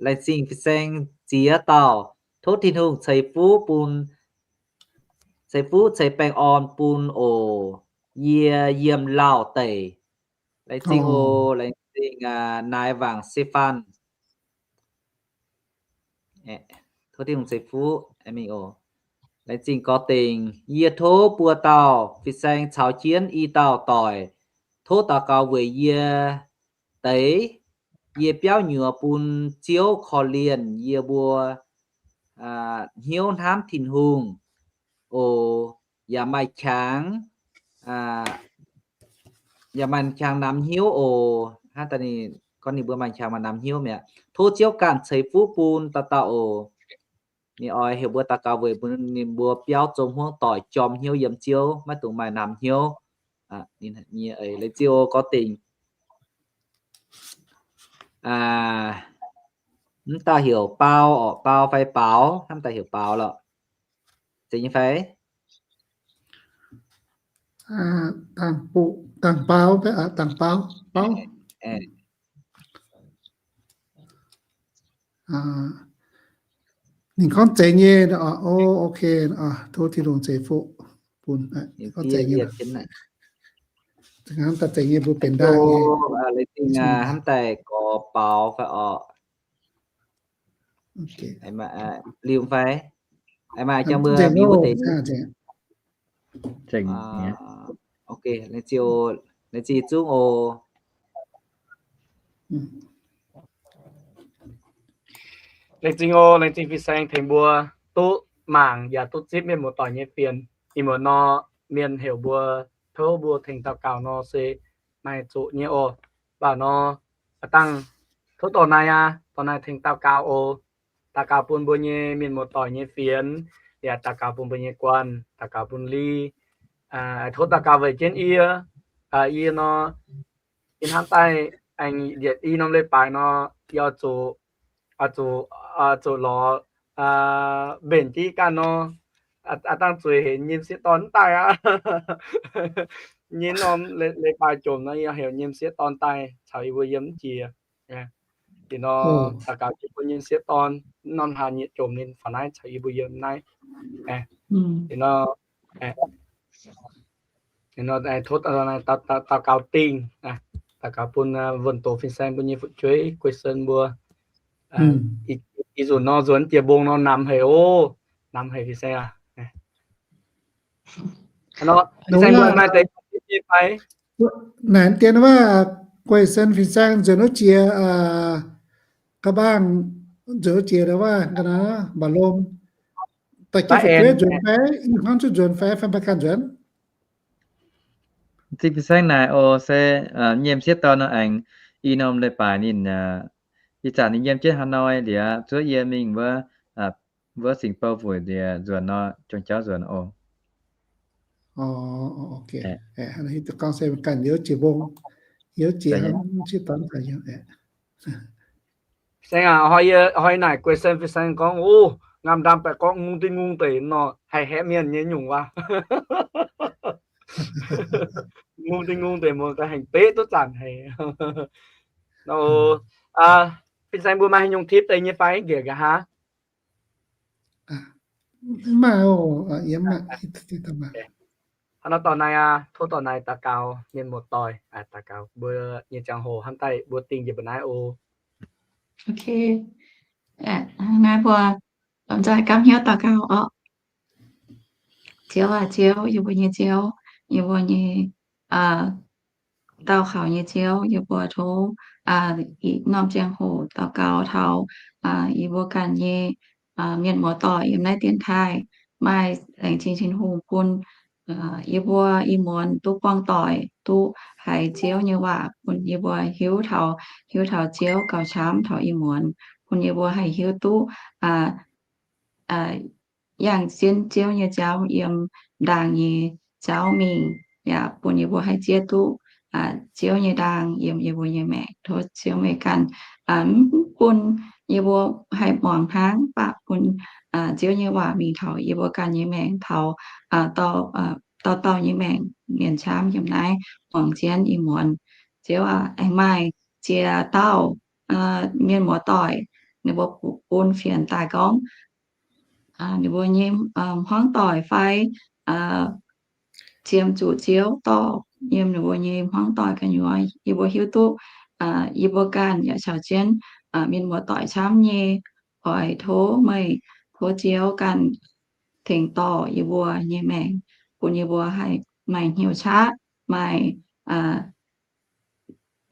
laengz zingh fin-saeng ziex dauh. Tov Tin-Hungh ceix fuqv bun, ceix fuqv ceix baengh orn bun oc. Yie yiem Lauv deic. Laengz zingh oc. Laengz zingh Naaiv Wangc Se Fan. Tov Tin-Hungh ceix fuqv mingh oc. Laengz zingh gorx dengc. Yie tov buo dauh fin-saeng caux jienv i dauh doic tov daux gaux weic yie deix. Yie biauv nyuoz bun Ziouv korv-lienh yie mbuo hnyouv hnamv Tin-Hungh oc, yaac maaih qangx, yaac maaih qangx namx hnyouv oc. Hnangv daaih ninh gorngv ninh mbuo maaih qangx maaih namx hnyouv mi'aqv. Tov Ziouv ganh ceix fuqv bun dauh dauh oc. Ninh oix heuc mbuo daux gaux weic ninh mbuo biauv zoux hmuangv doic jorm hnyouv yiem Ziouv, maiv dungx maaih namx hnyouv. Laengz zingh oc gorx dengc. Mv dauh heuc Baaux oc, Baaux fai Baaux, hnamv daaih heuc Baaux lorqc. Zeiz nyei fai? Dangc Baaux, Dangc Baaux, Baaux. Ninh gorngv zeiz nyei. Ok, tov Tin-Hungh ceix fuqv bun. Gorngv zeiz nyei, hnamv daaih zeiz nyei mbuo benx ndaangc nyei. Laengz zingh hnamv daaih gorx Baaux fai orqc. Liuz fai? Maaih jangx mbuo mingh wuov deix. Ok, laengz zingh zungv oc. Laengz zingh oc, laengz zingh fin-saeng tengx mbuo duqv mangc yaac duqv zipv mienh muoz-doic nyei fienx. Ih muonz nor, mienh heuc mbuo, tov mbuo tengx daux gaux nor se maaih zuqc nyei oc. Mv baac nor, aa dangh, tov dorh naaiv aqv, dorh naaiv tengx daux gaux oc. Daux gaux bun mbuo nyei mienh muoz-doic nyei fienx, yaac daux gaux bun mbuo nyei guanh, daux gaux bun Li. Tov daux gaux weic jienv yie. Yie nor, yie hnamv daaih aengx yietc i norm leiz-baaix nor, yie oix zuqc, oix zuqc, oix zuqc lorz mbenc jienv ganh nor, aa dangh zueiz heuc nyei m'sieqv dorn mv daaih aqv. Nyei norm leiz-baaix jomc nor, yie heuc nyei m'sieqv dorn daaih caux yie mbuo yiem mv jiex. Deix nor, daux gaux jienv bun nyei m'sieqv dorn, norm hlaax nyieqc jomc ninh faaux naaiv caux yie mbuo yiem naaiv. Deix nor, tov daux gaux dingh, daux gaux bun wuonh doz fin-saeng mbuo nyei fu'jueiv Guei Sen mbuo. Ih nzunc nor nzuonx jiex mbong nor namx haic oc. Namx haic fin-saeng aac. Fin-saeng mbuo maaih deix nyei fai? Naaic dien wuov, Guei Sen fin-saeng nzuonx wuov jiex, ga'mbaangh nzuonx wuov jiex wuov, mba'lom, da'jienv fu'jueiv nzuonx fai, i hnangv zuqc nzuonx fai, fai maiv ganh nzuonx? Zingh fin-saeng naaic oc, se nyei m'sieqv dorn nor aengx i norm leiz-baaix ninh, ih zanc ninh yiem jienv Hanoi liuz, zuov yie mingh wuov, wuov Singapore wuic liuz nzuonx nor, juang jauv nzuonx oc. Gorngv se ganh youz jiex mbong, youz jiex m'sieqv dorn. Saeng aac, hnoi naaic Guei Sen fin-saeng gorngv, o, ngaamv ndaam baeqc gorngv ngungh dinh ngungh deix nor, haih haeqv mienh nyei nyungc waac. Ngungh dinh ngungh deix muoz-doic haengh beqv duqv zanc haic. Fin-saeng mbuo maaih haaix nyungc tip deix nyei fai? Njiec nqa'haav. Hnangv nor dorh naaiv aqv, tov dorh naaiv daux gaux mienh muoz-doic, daux gaux mbuo nyei ziangh hoc hnamv daaih mbuo dingh njiec mbuo naaiv oc. Ok. Hnangv naaiv mbuo lomh nzoih gapv hnyouv daux gaux oc. Ziouv aac, Ziouv, yie mbuo nyei Ziouv, yie mbuo nyei daauh kaux nyei Ziouv, yie mbuo tov ih norm ziangh hoc daux gaux taux yie mbuo ganh nyei mienh muoz-doic yiem naaiv dienx taaih maaih laengz zingh Tin-Hungh bun yie mbuo ih muonz duqv buangh doic, duqv haiz Ziouv nyei waac bun yie mbuo hiuv taux, hiuv taux Ziouv gauh camv taux ih muonz, bun yie mbuo haih hiuv duqv yangh zien Ziouv nyei jauv yiem ndaangc nyei jauv mingh, yaac bun yie mbuo haih zieqv duqv Ziouv nyei ndaang yiem yie mbuo nyei maengc. Tov Ziouv meih ganh mv bun yie mbuo haih muangx hnangv, mv baac bun Ziouv nyei waac mingh taux yie mbuo ganh nyei maengc, taux dauh dauh nyei maengc, mienh camv yiem naaiv muangx jienv ih muonz. Ziouv aac, aengx maaih ziex dauh mienh muoz-doic, ninh mbuo bun fienx daaih gorngv ninh mbuo nyei hmuangv doic fai ziemx zuqc Ziouv dorh yiem ninh mbuo nyei hmuangv doic gu'nyuoz, yie mbuo hiuv duqv yie mbuo ganh yaac caux jienv mienh muoz-doic camv nyei. Oix tov meih, tov Ziouv ganh tengx dorh yie mbuo nyei maengc, bun yie mbuo haih maaih hnyouv qaqv, maaih,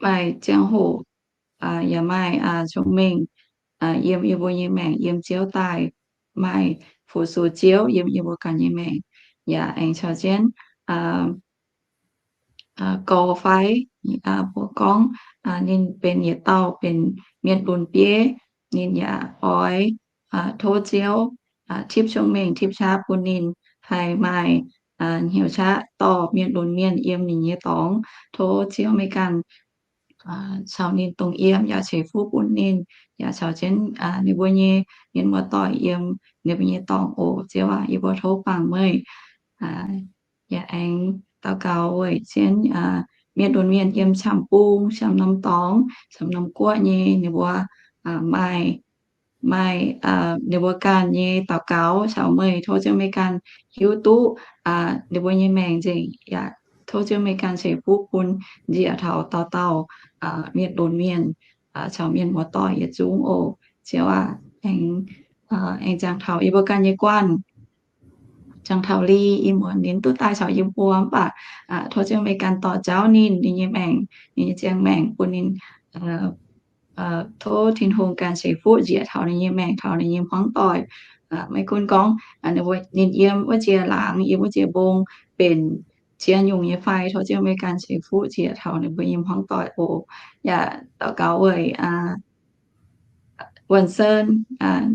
maaih ziangh hoc, yaac maaih cong-mengh yiem yie mbuo nyei maengc, yiem Ziouv daaih, maaih fu-sux Ziouv yiem yie mbuo ganh nyei maengc, yaac aengx caux jienv gorx fai mbuo gorngv ninh benx yietc dauh benx mienh lunx bieiv, ninh yaac oix tov Ziouv tipv cong-mengh tipv qaqv bun ninh haih maaih hnyouv qaqv dorh mienh lunx mienh yiem ninh nyei dorngx. Tov Ziouv meih ganh caux ninh dongh yiem yaac ceix fuqv bun ninh, yaac caux jienv ninh mbuo nyei mienh muoz-doic yiem ninh mbuo nyei dorngx oc. Ziouv aac, yie mbuo tov bangc meih. Yaac aengx daux gaux weic jienv mienh lunx mienh yiem camv-bung, camv-norm dorngx, camv-norm guoqv nyei ninh mbuo maaih, maaih ninh mbuo ganh nyei daux gaux caux meih. Tov Ziouv meih ganh hiuv duqv ninh mbuo nyei maengc nzengc, yaac tov Ziouv meih ganh ceix fuqv bun njiec taux dauh dauh mienh lunx mienh caux mienh muoz-doic yietc zungv oc. Ziouv aac, aengx, aengx jangx taux yie mbuo ganh nyei guanh, jangx taux Li, ih muonz ninh duqv daaih caux yie mbuo mv baac tov Ziouv meih ganh dorh jauv ninh, ninh nyei maengc, ninh nyei ziangh maengc bun ninh tov Tin-Hungh ganh ceix fuqv njiec taux ninh nyei maengc, taux ninh nyei hmuangv doic. Maiv gunv gorngv ninh yiem wuov jiex laangz, yiem wuov jiex mbong, benx ziex nyungc nyei fai, tov Ziouv meih ganh ceix fuqv njiec taux ninh mbuo nyei hmuangv doic oc. Yaac daux gaux weic Wuonh Sen,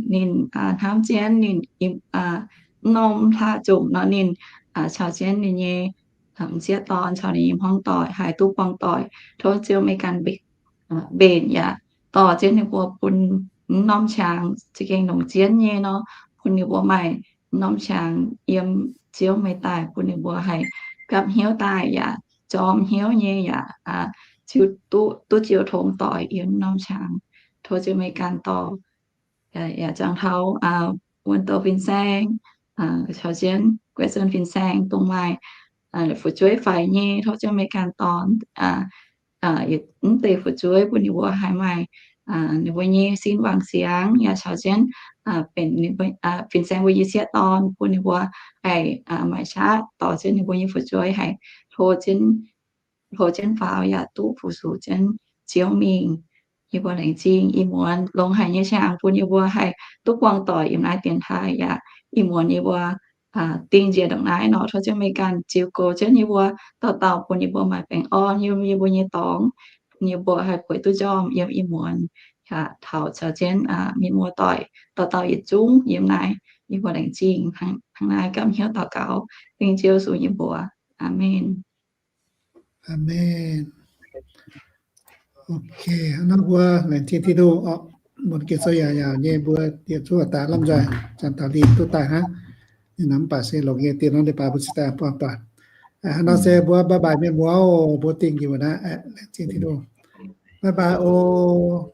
ninh hnamv jienv ninh mv norm hlaax zunc nor, ninh caux jienv ninh nyei m'sieqv dorn caux ninh nyei hmuangv doic haih duqv buangh doic. Tov Ziouv meih ganh mbenc yaac dorh jienv ninh mbuo bun mv norm qangx za'gengh longc jienv nyei nor, bun ninh mbuo maaih mv norm qangx yiem Ziouv meih daaih, bun ninh mbuo haih gapv hnyouv daaih yaac jorm hnyouv nyei yaac ziux duqv, duqv ziux tongx doic yiem mv norm qangx. Tov Ziouv meih ganh dorh. Yaac jangx taux wuonh douz fin-saeng, caux jienv guaix zon fin-saeng dongh maaih fu'jueiv faix nyei, tov Ziouv meih ganh dorh mv deix fu'jueiv bun ninh mbuo haih maaih ninh mbuo nyei sin wangc siangx, yaac caux jienv benx fin-saeng mbuo nyei sieqv dorn, bun ninh mbuo haih maaih qaqv dorh jienv ninh mbuo nyei fu'jueiv haih hlo jienv, hlo jienv faaux yaac duqv fu-sux jienv Ziouv mingh. Yie mbuo laengz zingh ih muonz longx haic nyei qangx bun yie mbuo haih duqv buangh doic yiem naaiv dienx taaih yaac ih muonz yie mbuo dingh njiec ndongc naaiv nor, tov Ziouv meih ganh ziux goux jienv yie mbuo dauh dauh, bun yie mbuo maaih baengh orn yiem yie mbuo nyei dorngx, bun yie mbuo haih bueix duqv njormh yiem ih muonz. Yaac taux caux jienv mienh muoz-doic dauh dauh yietc zungv yiem naaiv, yie mbuo laengz zingh hnangv naaiv gapv hnyouv daux gaux dengv Ziouv Yesu nyei mbuox. Aamen. Aamen. Ok, hnangv nor mbuo laengz zingh Tin-Hungh oc. Muonz gengh sou yaauc yaauc nyei mbuo yietc zungv daaih lamh nzoih, janx taux lingh duqv daaih hnangv. Ninh mv baac se longc nyei diex norm leiz-baaix mbuo cingx daaih buangh doic. Hnangv nor se mbuo bye bye mienh muoz oc, mbuo dingh njiec wuov naaiv, laengz zingh Tin-Hungh. Bye bye oc.